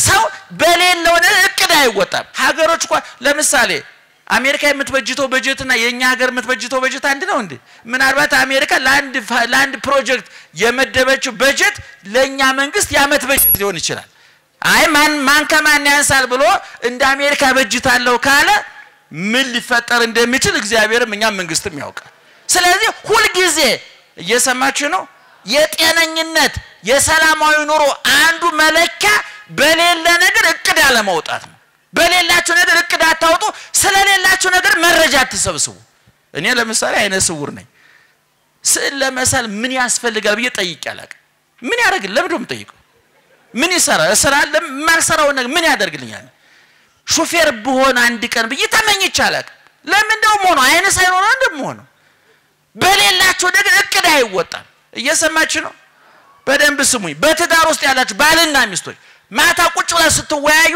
Speaker 1: ሰው በሌለው ነገር እቅድ አይወጣም። ሀገሮች እንኳን ለምሳሌ አሜሪካ የምትበጅተው በጀትና የኛ ሀገር የምትበጅተው በጀት አንድ ነው እንዴ? ምናልባት አሜሪካ ለአንድ ፕሮጀክት የመደበችው በጀት ለኛ መንግስት የዓመት በጀት ሊሆን ይችላል። አይ ማን ከማን ያንሳል ብሎ እንደ አሜሪካ በጅታለሁ ካለ ምን ሊፈጠር እንደሚችል እግዚአብሔርም እኛም መንግስትም ያውቃል። ስለዚህ ሁል ጊዜ እየሰማችሁ ነው። የጤነኝነት የሰላማዊ ኑሮ አንዱ መለኪያ በሌለ ነገር እቅድ አለማውጣት ነው። በሌላችሁ ነገር እቅድ አታውጡ። ስለሌላችሁ ነገር መረጃ አትሰብስቡ። እኔ ለምሳሌ አይነ ስውር ነኝ። ስዕል ለመሳል ምን ያስፈልጋል ብዬ ጠይቄ አላውቅም። ምን ያደርግልኝ? ለምንድን ነው የምጠይቀው? ምን ይሰራል? እሰራለሁ። የማልሰራውን ነገር ምን ያደርግልኛል? ሹፌር ብሆን አንድ ቀን ብዬ ተመኝቼ አላውቅም። ለምን እንደው ሆኖ አይነ ሳይኖር እንደምሆነው በሌላችሁ ነገር እቅድ አይወጣም። እየሰማችሁ ነው? በደንብ ስሙኝ። በትዳር ውስጥ ያላችሁ ባልና ሚስቶች ማታ ቁጭ ብላችሁ ስትወያዩ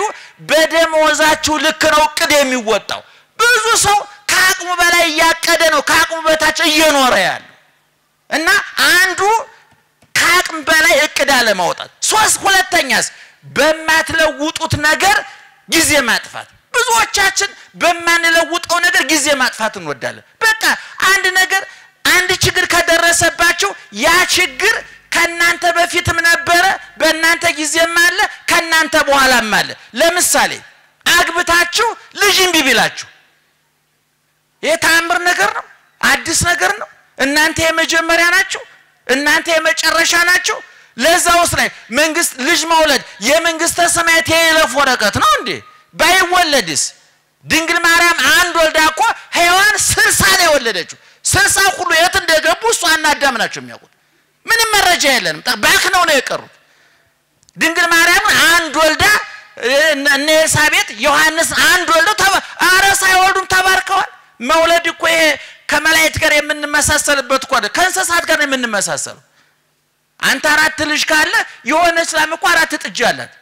Speaker 1: በደመወዛችሁ ልክ ነው እቅድ የሚወጣው። ብዙ ሰው ከአቅሙ በላይ እያቀደ ነው ከአቅሙ በታች እየኖረ ያለው። እና አንዱ ከአቅም በላይ እቅድ አለማውጣት። ሁለተኛስ በማትለውጡት ነገር ጊዜ ማጥፋት። ብዙዎቻችን በማንለውጠው ነገር ጊዜ ማጥፋት እንወዳለን። በቃ አንድ ነገር አንድ ችግር ከደረሰባችሁ ያ ችግር ከናንተ በፊትም ነበረ፣ በእናንተ ጊዜም አለ፣ ከናንተ በኋላም አለ። ለምሳሌ አግብታችሁ ልጅ እምቢ ቢላችሁ ይሄ ተአምር ነገር ነው? አዲስ ነገር ነው? እናንተ የመጀመሪያ ናችሁ? እናንተ የመጨረሻ ናችሁ? ለዛ ውስጥ ላይ መንግስት ልጅ መውለድ የመንግስተ ሰማያት የይለፍ ወረቀት ነው እንዴ? ባይወለድስ? ድንግል ማርያም አንድ ወልዳ እኮ ሔዋን 60 ነው የወለደችው። 60 ሁሉ የት እንደገቡ እሷና አዳም ናቸው የሚያውቁት። ምንም መረጃ የለንም። ባክነው ነው የቀሩት። ድንግል ማርያም አንድ ወልዳ እነ ኤልሳቤጥ ዮሐንስ አንድ ወልደው ኧረ ሳይወልዱም ተባርከዋል። መውለድ እኮ ይሄ ከመላእክት ጋር የምንመሳሰልበት እኮ አይደል፣ ከእንስሳት ጋር ነው የምንመሳሰለው። አንተ አራት ልጅ ካለ የሆነች ላም እኮ አራት ጥጃ አላት።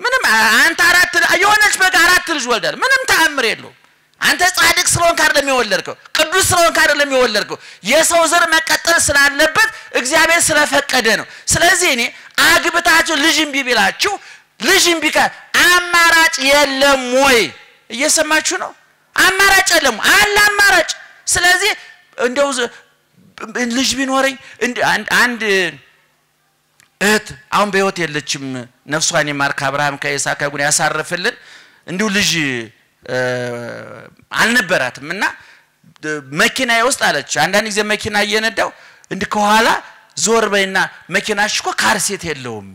Speaker 1: ምንም አንተ አራት የሆነች በግ አራት ልጅ ወልዳል። ምንም ተአምር የለውም። አንተ ጻድቅ ስለሆንክ አይደለም የወለድከው፣ ቅዱስ ስለሆንክ አይደለም የወለድከው። የሰው ዘር መቀጠል ስላለበት እግዚአብሔር ስለፈቀደ ነው። ስለዚህ እኔ አግብታችሁ ልጅ እምቢ ቢላችሁ፣ ልጅ እምቢ አማራጭ የለም ወይ? እየሰማችሁ ነው? አማራጭ የለም፣ አለ አማራጭ። ስለዚህ እንደው ልጅ ቢኖረኝ፣ አንድ እህት አሁን በህይወት የለችም፣ ነፍሷን ይማር፣ ከአብርሃም ከይስሐቅ ከያዕቆብ ያሳርፍልን። እንዲሁ ልጅ አልነበራትም እና መኪናዬ ውስጥ አለች፣ አንዳንድ ጊዜ መኪና እየነዳው እንዲህ ከኋላ ዞር በይና መኪናሽ እኮ car seat የለውም፣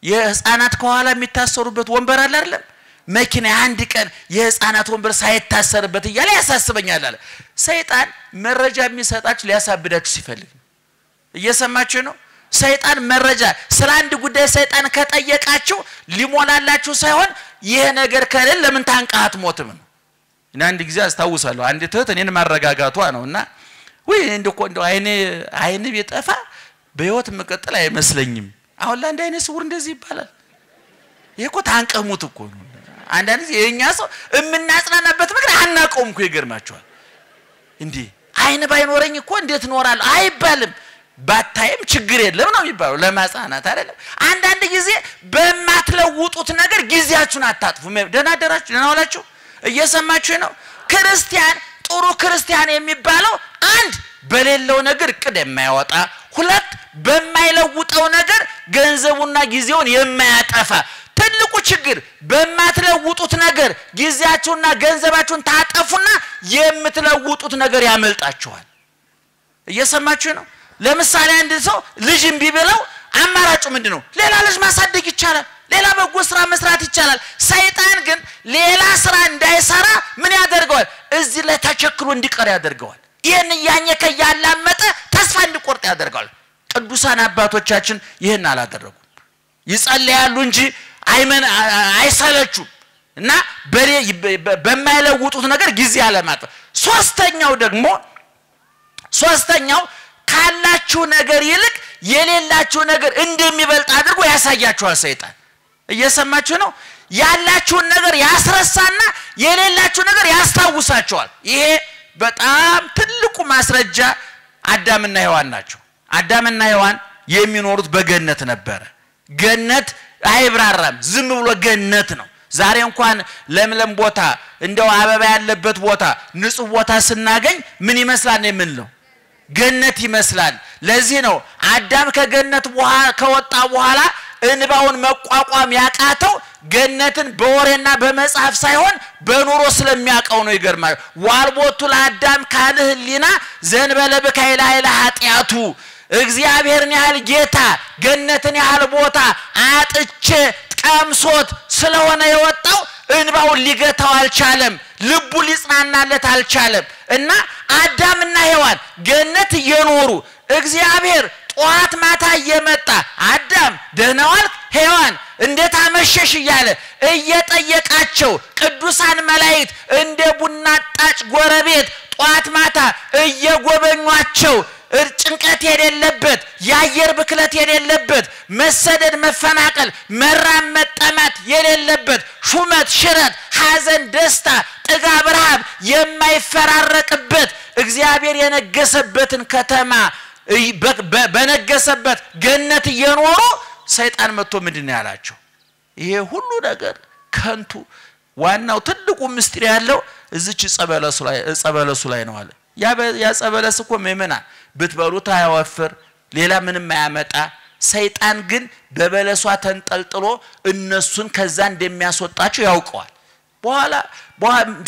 Speaker 1: የህፃናት ከኋላ የሚታሰሩበት ወንበር አለ አይደለም፣ መኪና አንድ ቀን የህፃናት ወንበር ሳይታሰርበት እያለ ያሳስበኛል አለ። ሰይጣን መረጃ የሚሰጣችሁ ሊያሳብዳችሁ ሲፈልግ። እየሰማችሁ ነው? ሰይጣን መረጃ ስለ አንድ ጉዳይ ሰይጣን ከጠየቃችሁ ሊሞላላችሁ ሳይሆን ይሄ ነገር ከሌለ ለምን ታንቀህ አትሞትም ነው። እና አንድ ጊዜ አስታውሳለሁ፣ አንድ እህት እኔን ማረጋጋቷ ነው፣ እና ውይ እንደው እኮ እንደው አይኔ አይን ቢጠፋ በህይወት መቀጠል አይመስለኝም። አሁን ለአንድ አይነ ስውር እንደዚህ ይባላል? ይሄ እኮ ታንቀህ ሙት እኮ ነው። አንዳንድ ጊዜ የኛ ሰው የምናጽናናበት ምክንያት አናውቀውም እኮ፣ ይገርማቸዋል። እንዴ አይን ባይኖረኝ እኮ እንዴት እኖራለሁ አይባልም። ባታይም ችግር የለም ነው የሚባለው፣ ለማጽናናት አይደለም። አንዳንድ ጊዜ በማትለውጡት ነገር ጊዜያችሁን አታጥፉ። ደህና አደራችሁ፣ ደህና ዋላችሁ። እየሰማችሁ ነው? ክርስቲያን፣ ጥሩ ክርስቲያን የሚባለው አንድ በሌለው ነገር እቅድ የማያወጣ፣ ሁለት በማይለውጠው ነገር ገንዘቡና ጊዜውን የማያጠፋ። ትልቁ ችግር በማትለውጡት ነገር ጊዜያችሁና ገንዘባችሁን ታጠፉና የምትለውጡት ነገር ያመልጣችኋል። እየሰማችሁ ነው? ለምሳሌ አንድ ሰው ልጅ እምቢ ብለው አማራጩ ምንድን ነው? ሌላ ልጅ ማሳደግ ይቻላል። ሌላ በጎ ስራ መስራት ይቻላል። ሰይጣን ግን ሌላ ስራ እንዳይሰራ ምን ያደርገዋል? እዚህ ላይ ተቸክሎ እንዲቀር ያደርገዋል። ይህን እያኘከ እያላመጠ ተስፋ እንዲቆርጥ ያደርገዋል። ቅዱሳን አባቶቻችን ይህን አላደረጉም። ይጸልያሉ እንጂ አይመን አይሰለቹም፣ እና በማይለውጡት ነገር ጊዜ አለማጥፋት። ሶስተኛው ደግሞ፣ ሶስተኛው ካላችሁ ነገር ይልቅ የሌላችሁ ነገር እንደሚበልጥ አድርጎ ያሳያችኋል ሰይጣን። እየሰማችሁ ነው? ያላችሁን ነገር ያስረሳና የሌላችሁ ነገር ያስታውሳችኋል። ይሄ በጣም ትልቁ ማስረጃ አዳምና ሔዋን ናቸው። አዳምና ሔዋን የሚኖሩት በገነት ነበረ። ገነት አይብራራም፣ ዝም ብሎ ገነት ነው። ዛሬ እንኳን ለምለም ቦታ፣ እንደው አበባ ያለበት ቦታ፣ ንጹህ ቦታ ስናገኝ ምን ይመስላል የምንለው? ገነት ይመስላል። ለዚህ ነው አዳም ከገነት ከወጣ በኋላ እንባውን መቋቋም ያቃተው፣ ገነትን በወሬና በመጽሐፍ ሳይሆን በኑሮ ስለሚያውቀው ነው። ይገርማል። ዋልቦቱ ለአዳም ካልህ ህሊና ዘንበለ ብካይ ላዕለ ኃጢአቱ፣ እግዚአብሔርን ያህል ጌታ ገነትን ያህል ቦታ አጥቼ ቀምሶት ስለሆነ የወጣው እንባውን ሊገታው አልቻለም። ልቡ ሊጽናናለት አልቻለም። እና አዳምና ሔዋን ገነት እየኖሩ እግዚአብሔር ጠዋት ማታ እየመጣ አዳም ደህና ዋልክ፣ ሔዋን እንዴት አመሸሽ እያለ እየጠየቃቸው፣ ቅዱሳን መላእክት እንደ ቡና ጣጭ ጎረቤት ጠዋት ማታ እየጎበኟቸው፣ ጭንቀት የሌለበት፣ የአየር ብክለት የሌለበት፣ መሰደድ፣ መፈናቀል፣ መራብ፣ መጠማት የሌለበት፣ ሹመት፣ ሽረት፣ ሐዘን፣ ደስታ፣ ጥጋብ፣ ረሃብ የማይፈራረቅበት እግዚአብሔር የነገሰበትን ከተማ በነገሰበት ገነት እየኖሩ ሰይጣን መጥቶ ምንድን ነው ያላቸው? ይሄ ሁሉ ነገር ከንቱ፣ ዋናው ትልቁ ምስጢር ያለው እዚች ዕፀ በለሱ ላይ ነው አለ። ያ ዕፀ በለስ እኮ ምእመናን ብትበሉት አያወፍር፣ ሌላ ምንም አያመጣ። ሰይጣን ግን በበለሷ ተንጠልጥሎ እነሱን ከዛ እንደሚያስወጣቸው ያውቀዋል። በኋላ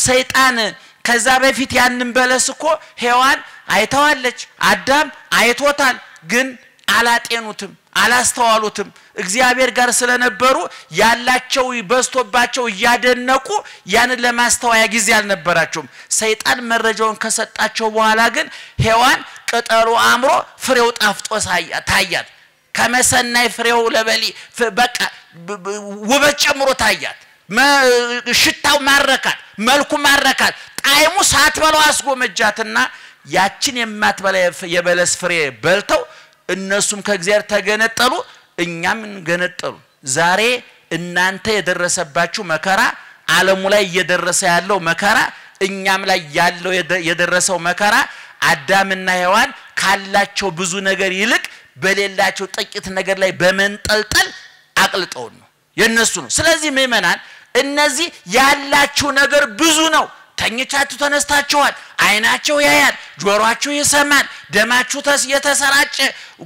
Speaker 1: ሰይጣን ከዛ በፊት ያንን በለስ እኮ ሔዋን አይተዋለች፣ አዳም አይቶታል፣ ግን አላጤኑትም፣ አላስተዋሉትም። እግዚአብሔር ጋር ስለነበሩ ያላቸው በዝቶባቸው እያደነቁ ያንን ለማስተዋያ ጊዜ አልነበራቸውም። ሰይጣን መረጃውን ከሰጣቸው በኋላ ግን ሔዋን ቅጠሉ አምሮ ፍሬው ጣፍጦ ታያት። ከመሰናይ ፍሬው ለበሊ በቃ ውበት ጨምሮ ታያት። ሽታው ማረካት፣ መልኩ ማረካት፣ ጣዕሙ ሳትበላው አስጎመጃትና ያችን የማትበላ የበለስ ፍሬ በልተው እነሱም ከእግዚአብሔር ተገነጠሉ፣ እኛም ገነጠሉ። ዛሬ እናንተ የደረሰባችሁ መከራ፣ ዓለሙ ላይ እየደረሰ ያለው መከራ፣ እኛም ላይ ያለው የደረሰው መከራ አዳምና ሔዋን ካላቸው ብዙ ነገር ይልቅ በሌላቸው ጥቂት ነገር ላይ በመንጠልጠል አቅልጠውን ነው የነሱ ነው። ስለዚህ ምእመናን እነዚህ ያላችሁ ነገር ብዙ ነው። ተኝታችሁ ተነስታችኋል። አይናችሁ ያያል፣ ጆሮአችሁ ይሰማል፣ ደማችሁ እየተሰራጨ፣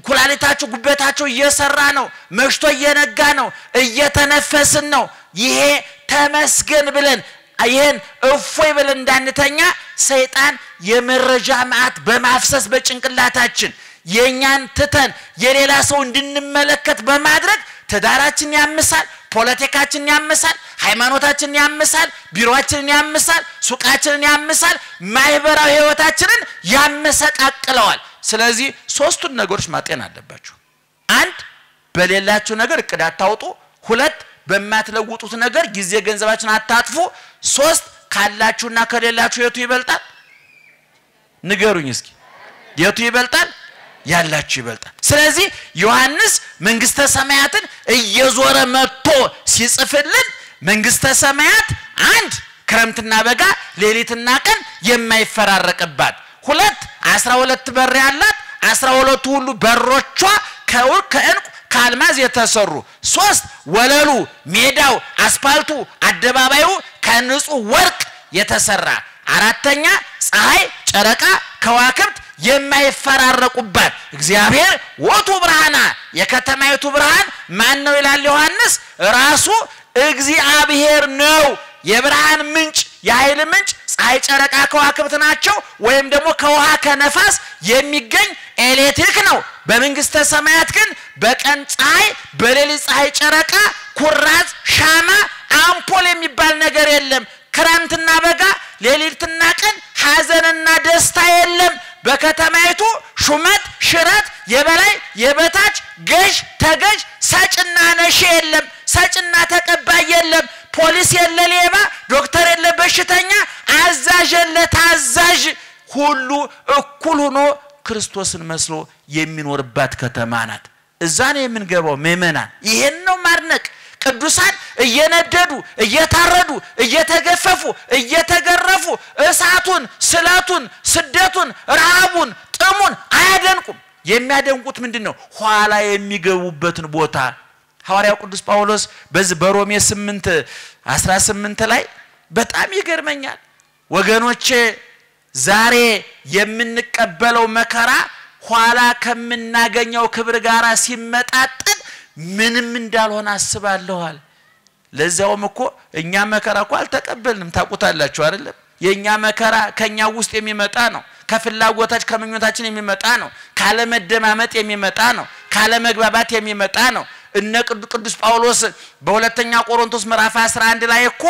Speaker 1: ኩላሊታችሁ ጉበታችሁ እየሰራ ነው፣ መሽቶ እየነጋ ነው፣ እየተነፈስን ነው። ይሄ ተመስገን ብለን ይሄን እፎይ ብለን እንዳንተኛ ሰይጣን የመረጃ ማዕት በማፍሰስ በጭንቅላታችን የኛን ትተን የሌላ ሰው እንድንመለከት በማድረግ ትዳራችን ያምሳል፣ ፖለቲካችን ያምሳል፣ ሃይማኖታችንን ያምሳል፣ ቢሮአችንን ያምሳል፣ ሱቃችንን ያምሳል፣ ማህበራዊ ህይወታችንን ያመሰቃቅለዋል። ስለዚህ ሶስቱን ነገሮች ማጤን አለባችሁ። አንድ፣ በሌላችሁ ነገር እቅድ አታውጡ። ሁለት፣ በማትለውጡት ነገር ጊዜ ገንዘባችሁን አታጥፉ። ሶስት፣ ካላችሁና ከሌላችሁ የቱ ይበልጣል? ንገሩኝ እስኪ የቱ ይበልጣል? ያላችሁ ይበልጣል። ስለዚህ ዮሐንስ መንግስተ ሰማያትን እየዞረ መጥቶ ሲጽፍልን መንግስተ ሰማያት አንድ ክረምትና በጋ ሌሊትና ቀን የማይፈራረቅባት፣ ሁለት 12 በር ያላት፣ 12ቱ ሁሉ በሮቿ ከወርቅ ከዕንቁ ከአልማዝ የተሰሩ፣ ሶስት ወለሉ ሜዳው አስፋልቱ አደባባዩ ከንጹህ ወርቅ የተሰራ፣ አራተኛ ፀሐይ ጨረቃ ከዋክብት የማይፈራረቁባት እግዚአብሔር ወቱ ብርሃና የከተማይቱ ብርሃን ማን ነው ይላል ዮሐንስ? ራሱ እግዚአብሔር ነው። የብርሃን ምንጭ የኃይል ምንጭ ፀሐይ ጨረቃ ከዋክብት ናቸው፣ ወይም ደግሞ ከውሃ ከነፋስ የሚገኝ ኤሌክትሪክ ነው። በመንግስተ ሰማያት ግን በቀን ፀሐይ በሌሊት ፀሐይ ጨረቃ ኩራዝ ሻማ አምፖል የሚባል ነገር የለም። ክረምትና በጋ ሌሊትና ቀን ሐዘንና ደስታ የለም። በከተማይቱ ሹመት ሽረት የበላይ የበታች ገዥ ተገዥ ሰጭና ነሺ የለም፣ ሰጭና ተቀባይ የለም። ፖሊስ የለ ሌባ፣ ዶክተር የለ በሽተኛ፣ አዛዥ የለ ታዛዥ፣ ሁሉ እኩል ሆኖ ክርስቶስን መስሎ የሚኖርባት ከተማ ናት። እዛ ነው የምንገባው ምእመናን። ይሄን ነው ማድነቅ። ቅዱሳን እየነደዱ እየታረዱ እየተገፈፉ እየተገረፉ እሳቱን ስለቱን ስደቱን ረሃቡን ጥሙን አያደንቁም። የሚያደንቁት ምንድነው? ኋላ የሚገቡበትን ቦታ። ሐዋርያው ቅዱስ ጳውሎስ በዚህ በሮሜ 8:18 ላይ በጣም ይገርመኛል። ወገኖቼ ዛሬ የምንቀበለው መከራ ኋላ ከምናገኘው ክብር ጋር ሲመጣጠን ምንም እንዳልሆነ አስባለሁ። ለዛውም እኮ እኛ መከራ እኮ አልተቀበልንም። ታውቁታላችሁ አይደለም? የኛ መከራ ከኛ ውስጥ የሚመጣ ነው። ከፍላጎታችን ከምኞታችን የሚመጣ ነው። ካለመደማመጥ የሚመጣ ነው። ካለመግባባት የሚመጣ ነው። እነ ቅዱስ ጳውሎስ በሁለተኛ ቆሮንቶስ ምዕራፍ 11 ላይ እኮ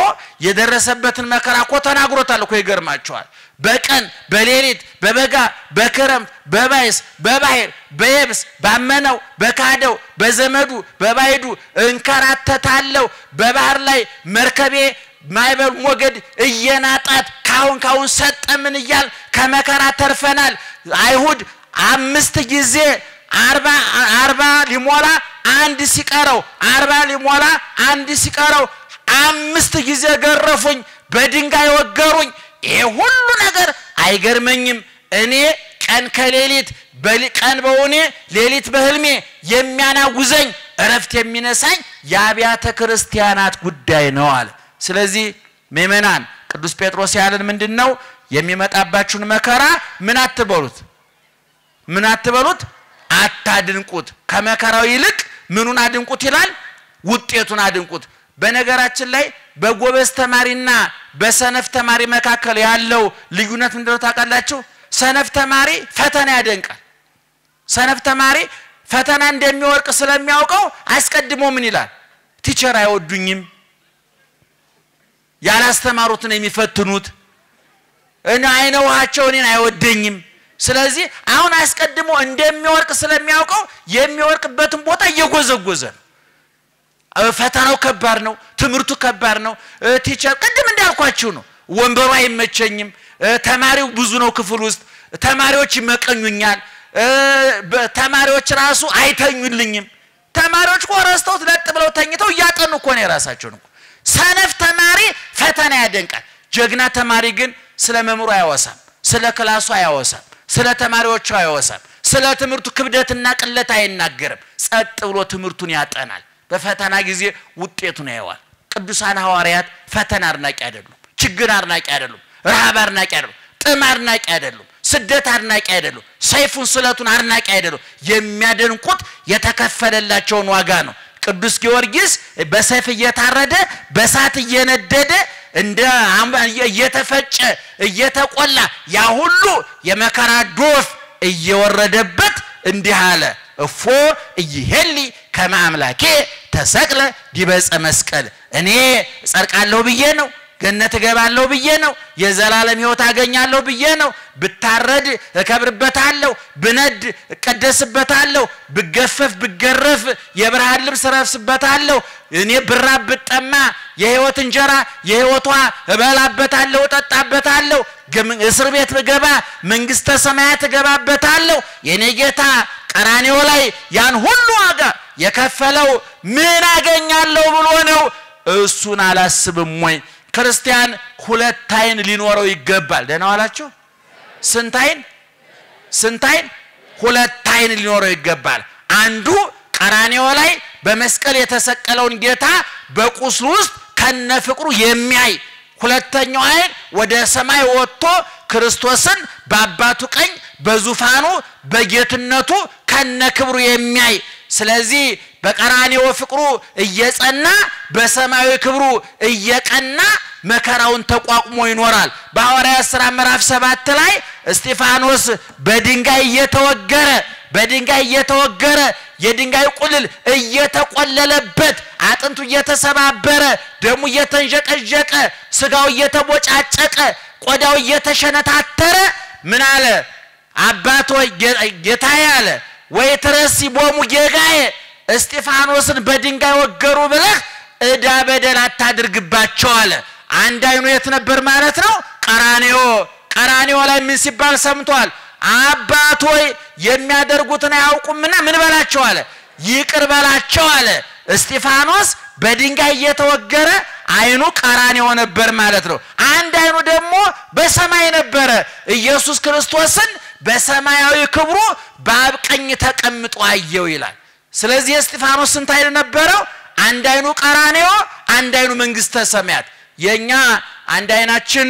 Speaker 1: የደረሰበትን መከራ እኮ ተናግሮታል እኮ። ይገርማቸዋል። በቀን በሌሊት በበጋ በክረምት በባይስ በባህር በየብስ ባመነው በካደው በዘመዱ በባይዱ እንከራተታለሁ። በባህር ላይ መርከቤ ማዕበል ሞገድ እየናጣት ካሁን ካሁን ሰጠምን እያል ከመከራ ተርፈናል። አይሁድ 5 ጊዜ 40 ሊሞላ አንድ ሲቀረው 40 ሊሞላ አንድ ሲቀረው 5 ጊዜ ገረፉኝ፣ በድንጋይ ወገሩኝ። ይሄ ሁሉ ነገር አይገርመኝም። እኔ ቀን ከሌሊት ቀን በውኔ ሌሊት በህልሜ የሚያናውዘኝ እረፍት የሚነሳኝ የአብያተ ክርስቲያናት ጉዳይ ነው አለ። ስለዚህ ምእመናን ቅዱስ ጴጥሮስ ያለን ምንድነው? የሚመጣባችሁን መከራ ምን አትበሉት፣ ምን አትበሉት፣ አታድንቁት። ከመከራው ይልቅ ምኑን አድንቁት ይላል? ውጤቱን አድንቁት። በነገራችን ላይ በጎበዝ ተማሪና በሰነፍ ተማሪ መካከል ያለው ልዩነት ምንድነው ታውቃላችሁ? ሰነፍ ተማሪ ፈተና ያደንቃል። ሰነፍ ተማሪ ፈተና እንደሚወርቅ ስለሚያውቀው አስቀድሞ ምን ይላል? teacher አይወዱኝም፣ ያላስተማሩትን የሚፈትኑት፣ እኔ አይነ ውሃቸው እኔን አይወደኝም። ስለዚህ አሁን አስቀድሞ እንደሚወርቅ ስለሚያውቀው የሚወርቅበትን ቦታ እየጎዘጎዘ ነው። ፈተናው ከባድ ነው፣ ትምህርቱ ከባድ ነው። teacher ቅድም እንዳልኳችሁ ነው፣ ወንበሩ አይመቸኝም፣ ተማሪው ብዙ ነው ክፍል ውስጥ፣ ተማሪዎች ይመቀኙኛል፣ ተማሪዎች ራሱ አይተኙልኝም። ተማሪዎች እኮ ረስተውት ለጥ ብለው ተኝተው እያጠኑ እኮ ነው የራሳቸውን እኮ። ሰነፍ ተማሪ ፈተና ያደንቃል። ጀግና ተማሪ ግን ስለ መምህሩ አያወሳም፣ ስለ class ኡ አያወሳም፣ ስለ ተማሪዎቹ አያወሳም፣ ስለ ትምህርቱ ክብደትና ቅለት አይናገርም። ጸጥ ብሎ ትምህርቱን ያጠናል። በፈተና ጊዜ ውጤቱን ያየዋል። ቅዱሳን ሐዋርያት ፈተና አድናቂ አይደሉም። ችግር አድናቂ አይደሉም። ረሃብ አድናቂ አይደሉም። ጥም አድናቂ አይደሉም። ስደት አድናቂ አይደሉም። ሰይፉን ስለቱን አድናቂ አይደሉም። የሚያደንቁት የተከፈለላቸውን ዋጋ ነው። ቅዱስ ጊዮርጊስ በሰይፍ እየታረደ በሳት እየነደደ እንደ እየተፈጨ እየተቆላ ያ ሁሉ የመከራ ዶፍ እየወረደበት እንዲህ አለ፣ እፎ ኢይሄሊ ከመ አምላኬ ተሰቅለ ዲበ ዕፀ መስቀል። እኔ እጸድቃለሁ ብዬ ነው፣ ገነት እገባለሁ ብዬ ነው፣ የዘላለም ሕይወት አገኛለሁ ብዬ ነው። ብታረድ እከብርበታለሁ፣ ብነድ እቀደስበታለሁ፣ ብገፈፍ ብገረፍ የብርሃን ልብስ እለብስበታለሁ፣ እኔ ብራብ ብጠማ የሕይወት እንጀራ የሕይወቷ እበላበታለሁ፣ እጠጣበታለሁ፣ እስር ቤት ብገባ መንግሥተ ሰማያት እገባበታለሁ። የኔ ጌታ ቀራንዮ ላይ ያን ሁሉ ዋጋ የከፈለው ምን አገኛለሁ ብሎ ነው? እሱን አላስብም ወይ? ክርስቲያን ሁለት አይን ሊኖረው ይገባል። ደህና ዋላችሁ? ስንት አይን? ስንት አይን? ሁለት አይን ሊኖረው ይገባል። አንዱ ቀራንዮ ላይ በመስቀል የተሰቀለውን ጌታ በቁስሉ ውስጥ ከነፍቅሩ የሚያይ፣ ሁለተኛው አይን ወደ ሰማይ ወጥቶ ክርስቶስን በአባቱ ቀኝ በዙፋኑ በጌትነቱ ከነክብሩ የሚያይ። ስለዚህ በቀራንዮ ፍቅሩ እየጸና በሰማያዊ ክብሩ እየቀና መከራውን ተቋቁሞ ይኖራል። በሐዋርያት ሥራ ምዕራፍ 7 ላይ እስጢፋኖስ በድንጋይ እየተወገረ በድንጋይ እየተወገረ የድንጋይ ቁልል እየተቆለለበት አጥንቱ እየተሰባበረ ደሙ እየተንዠቀዠቀ ስጋው እየተቦጫጨቀ ቆዳው እየተሸነታተረ ምን አለ? አባት ሆይ ጌታዬ አለ፣ ወይ ትረሲ ቦሙ ጌጋዬ፣ እስጢፋኖስን በድንጋይ ወገሩ ብለህ ዕዳ በደል አታድርግባቸው አለ። አንድ አይኑ የት ነበር ማለት ነው? ቀራንዮ። ቀራንዮ ላይ ምን ሲባል ሰምቷል? አባት ሆይ የሚያደርጉትን አያውቁምና ምን በላቸው አለ? ይቅር በላቸው አለ። እስጢፋኖስ በድንጋይ እየተወገረ አይኑ ቀራንዮ ነበር ማለት ነው። አንድ አይኑ ደግሞ በሰማይ ነበረ። ኢየሱስ ክርስቶስን በሰማያዊ ክብሩ በአብ ቀኝ ተቀምጦ አየው ይላል። ስለዚህ የእስጢፋኖስ ስንት አይን ነበረው? አንድ አይኑ ቀራንዮ፣ አንድ አይኑ መንግሥተ ሰማያት። የኛ አንድ አይናችን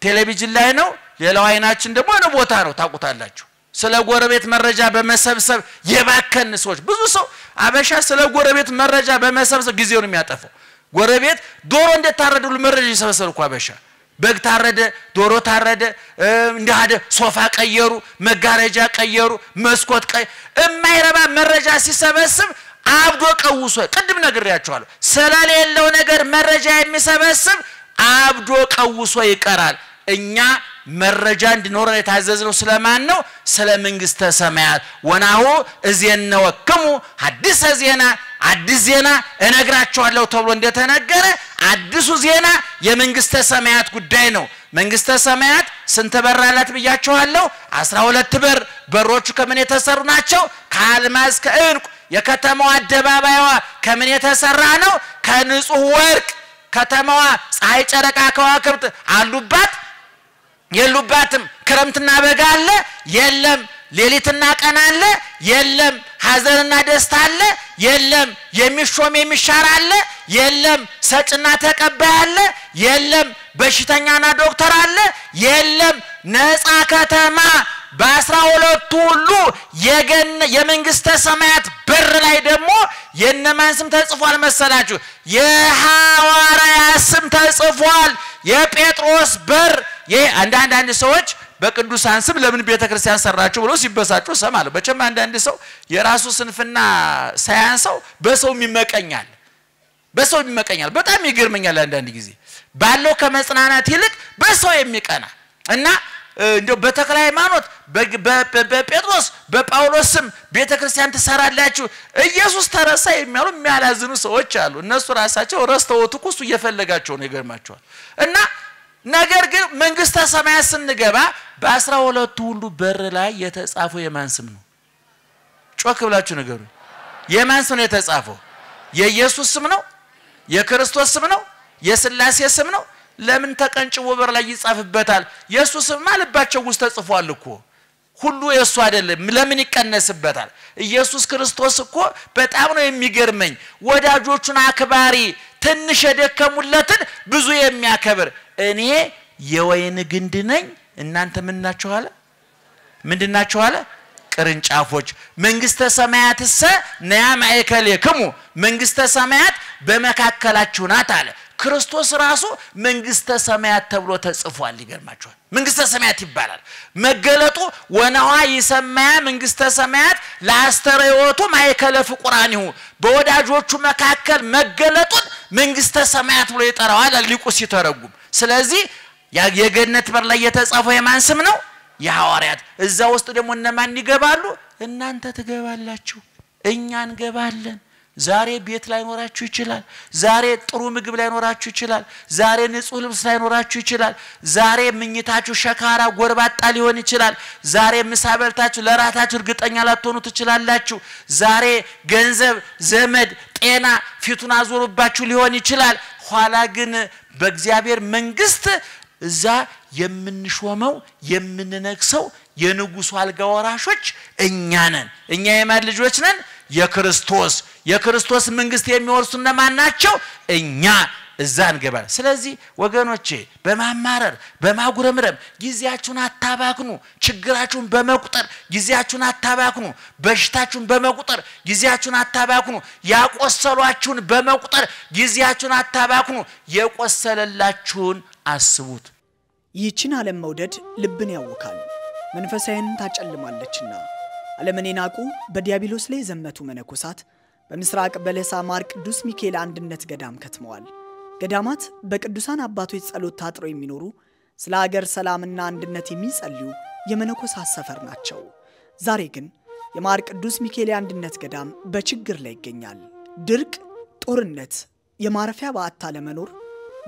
Speaker 1: ቴሌቪዥን ላይ ነው፣ ሌላው አይናችን ደግሞ የሆነ ቦታ ነው። ታውቁታላችሁ። ስለ ጎረቤት መረጃ በመሰብሰብ የባከን ሰዎች ብዙ ሰው አበሻ ስለ ጎረቤት መረጃ በመሰብሰብ ጊዜውን የሚያጠፋው። ጎረቤት ዶሮ እንደታረደ ሁሉ መረጃ ይሰበሰብ እኮ አበሻ። በግ ታረደ፣ ዶሮ ታረደ፣ እንዲህ ሶፋ ቀየሩ፣ መጋረጃ ቀየሩ፣ መስኮት ቀየሩ። የማይረባ መረጃ ሲሰበስብ አብዶ ቀውሶ፣ ቅድም ነግሬያቸዋለሁ። ስለሌለው ነገር መረጃ የሚሰበስብ አብዶ ቀውሶ ይቀራል። እኛ መረጃ እንዲኖረን የታዘዝነው ስለማን ነው? ስለ መንግሥተ ሰማያት። ወናሁ እዜነወክሙ ሐዲሰ ዜና፣ አዲስ ዜና እነግራቸዋለሁ ተብሎ እንደተነገረ አዲሱ ዜና የመንግሥተ ሰማያት ጉዳይ ነው። መንግሥተ ሰማያት ስንት በር አላት ብያቸዋለሁ? 12 በር። በሮቹ ከምን የተሰሩ ናቸው? ከአልማዝ ከዕንቁ። የከተማዋ አደባባይዋ ከምን የተሰራ ነው? ከንጹህ ወርቅ። ከተማዋ ፀሐይ፣ ጨረቃ፣ ከዋክብት አሉባት የሉባትም? ክረምትና በጋ አለ? የለም። ሌሊትና ቀን አለ? የለም። ሐዘንና ደስታ አለ? የለም። የሚሾም የሚሻር አለ? የለም። ሰጭና ተቀባይ አለ? የለም። በሽተኛና ዶክተር አለ? የለም። ነፃ ከተማ። በ12ቱ ሁሉ የመንግሥተ ሰማያት በር ላይ ደግሞ የነማን ስም ተጽፏል መሰላችሁ? የሐዋርያት ስም ተጽፏል። የጴጥሮስ በር። አንዳንድ ሰዎች በቅዱሳን ስም ለምን ቤተክርስቲያን ሰራችሁ ብለው ሲበሳጩ እሰማለሁ። መቼም አንዳንድ ሰው የራሱ ስንፍና ሳያንሰው በሰው ይመቀኛል፣ በሰው ይመቀኛል። በጣም ይገርመኛል። አንዳንድ ጊዜ ባለው ከመጽናናት ይልቅ በሰው የሚቀና እና እንደው በተክለ ሃይማኖት በጴጥሮስ በጳውሎስ ስም ቤተክርስቲያን ትሰራላችሁ ኢየሱስ ተረሳ የሚያሉ የሚያላዝኑ ሰዎች አሉ። እነሱ ራሳቸው ረስተውት እኮ እሱ እየፈለጋቸው ነው። ይገርማቸዋል። እና ነገር ግን መንግሥተ ሰማያት ስንገባ በ12ቱ ሁሉ በር ላይ የተጻፈው የማን ስም ነው? ጮክ ብላችሁ ንገሩ። የማን ስም ነው የተጻፈው? የኢየሱስ ስም ነው? የክርስቶስ ስም ነው? የሥላሴ ስም ነው? ለምን ተቀንጭቦ በር ላይ ይጻፍበታል? የእሱ ስምማ ልባቸው ውስጥ ተጽፏል እኮ። ሁሉ የእሱ አይደለም። ለምን ይቀነስበታል? ኢየሱስ ክርስቶስ እኮ በጣም ነው የሚገርመኝ። ወዳጆቹን አክባሪ፣ ትንሽ የደከሙለትን ብዙ የሚያከብር። እኔ የወይን ግንድ ነኝ፣ እናንተ ምን ናችሁ አለ? ምንድን ናችሁ አለ? ቅርንጫፎች። መንግስተ ሰማያትሰ ነያ ማእከሌክሙ፣ መንግስተ ሰማያት በመካከላችሁ ናት አለ። ክርስቶስ ራሱ መንግስተ ሰማያት ተብሎ ተጽፏል። ይገርማችኋል። መንግስተ ሰማያት ይባላል። መገለጡ ወነዋ ይሰማያ መንግስተ ሰማያት ለአስተርእዮቱ ማእከለ ፍቁራኒሁ፣ በወዳጆቹ መካከል መገለጡን መንግስተ ሰማያት ብሎ ይጠራዋል ሊቁ ሲተረጉም። ስለዚህ የገነት በር ላይ የተጻፈው የማን ስም ነው? የሐዋርያት። እዛ ውስጥ ደግሞ እነማን ይገባሉ? እናንተ ትገባላችሁ፣ እኛ እንገባለን። ዛሬ ቤት ላይኖራችሁ ይችላል። ዛሬ ጥሩ ምግብ ላይኖራችሁ ይችላል። ዛሬ ንጹህ ልብስ ላይኖራችሁ ይችላል። ዛሬ ምኝታችሁ ሸካራ ጎርባጣ ሊሆን ይችላል። ዛሬ ምሳ በልታችሁ ለራታችሁ እርግጠኛ ላትሆኑ ትችላላችሁ። ዛሬ ገንዘብ፣ ዘመድ፣ ጤና ፊቱን አዞሩባችሁ ሊሆን ይችላል። ኋላ ግን በእግዚአብሔር መንግስት እዛ የምንሾመው የምንነግሰው የንጉሱ አልጋ ወራሾች እኛ ነን። እኛ የማን ልጆች ነን? የክርስቶስ። የክርስቶስ መንግስት የሚወርሱ እነማን ናቸው? እኛ እዛ እንገባለን። ስለዚህ ወገኖቼ በማማረር በማጉረምረም ጊዜያችሁን አታባክኑ። ችግራችሁን በመቁጠር ጊዜያችሁን አታባክኑ። በሽታችሁን በመቁጠር ጊዜያችሁን አታባክኑ። ያቆሰሏችሁን በመቁጠር ጊዜያችሁን አታባክኑ። የቆሰለላችሁን አስቡት።
Speaker 2: ይህችን ዓለም መውደድ ልብን ያውካል፣ መንፈሳዊን ታጨልማለችና። ዓለምን የናቁ በዲያብሎስ ላይ የዘመቱ መነኮሳት በምስራቅ በለሳ ማር ቅዱስ ሚካኤል አንድነት ገዳም ከትመዋል። ገዳማት በቅዱሳን አባቶች ጸሎት ታጥረው የሚኖሩ፣ ስለ አገር ሰላምና አንድነት የሚጸልዩ የመነኮሳት ሰፈር ናቸው። ዛሬ ግን የማር ቅዱስ ሚካኤል የአንድነት ገዳም በችግር ላይ ይገኛል። ድርቅ፣ ጦርነት፣ የማረፊያ በዓት አለመኖር፣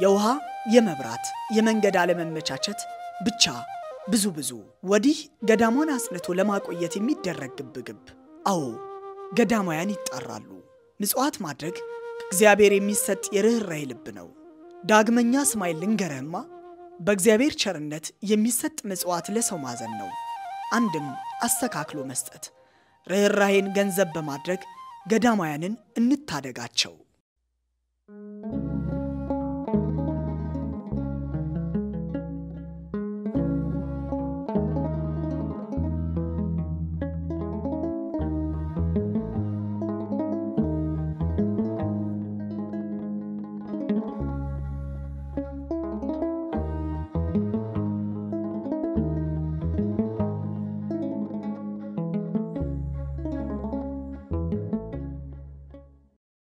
Speaker 2: የውሃ፣ የመብራት፣ የመንገድ አለመመቻቸት፣ ብቻ ብዙ ብዙ። ወዲህ ገዳሟን አጽንቶ ለማቆየት የሚደረግ ግብግብ። አዎ፣ ገዳማውያን ይጣራሉ። ምጽዋት ማድረግ ከእግዚአብሔር የሚሰጥ የርኅራኄ ልብ ነው። ዳግመኛ ስማይ ልንገርህማ፣ በእግዚአብሔር ቸርነት የሚሰጥ ምጽዋት ለሰው ማዘን ነው። አንድም አስተካክሎ መስጠት፣ ርኅራኄን ገንዘብ በማድረግ ገዳማውያንን እንታደጋቸው።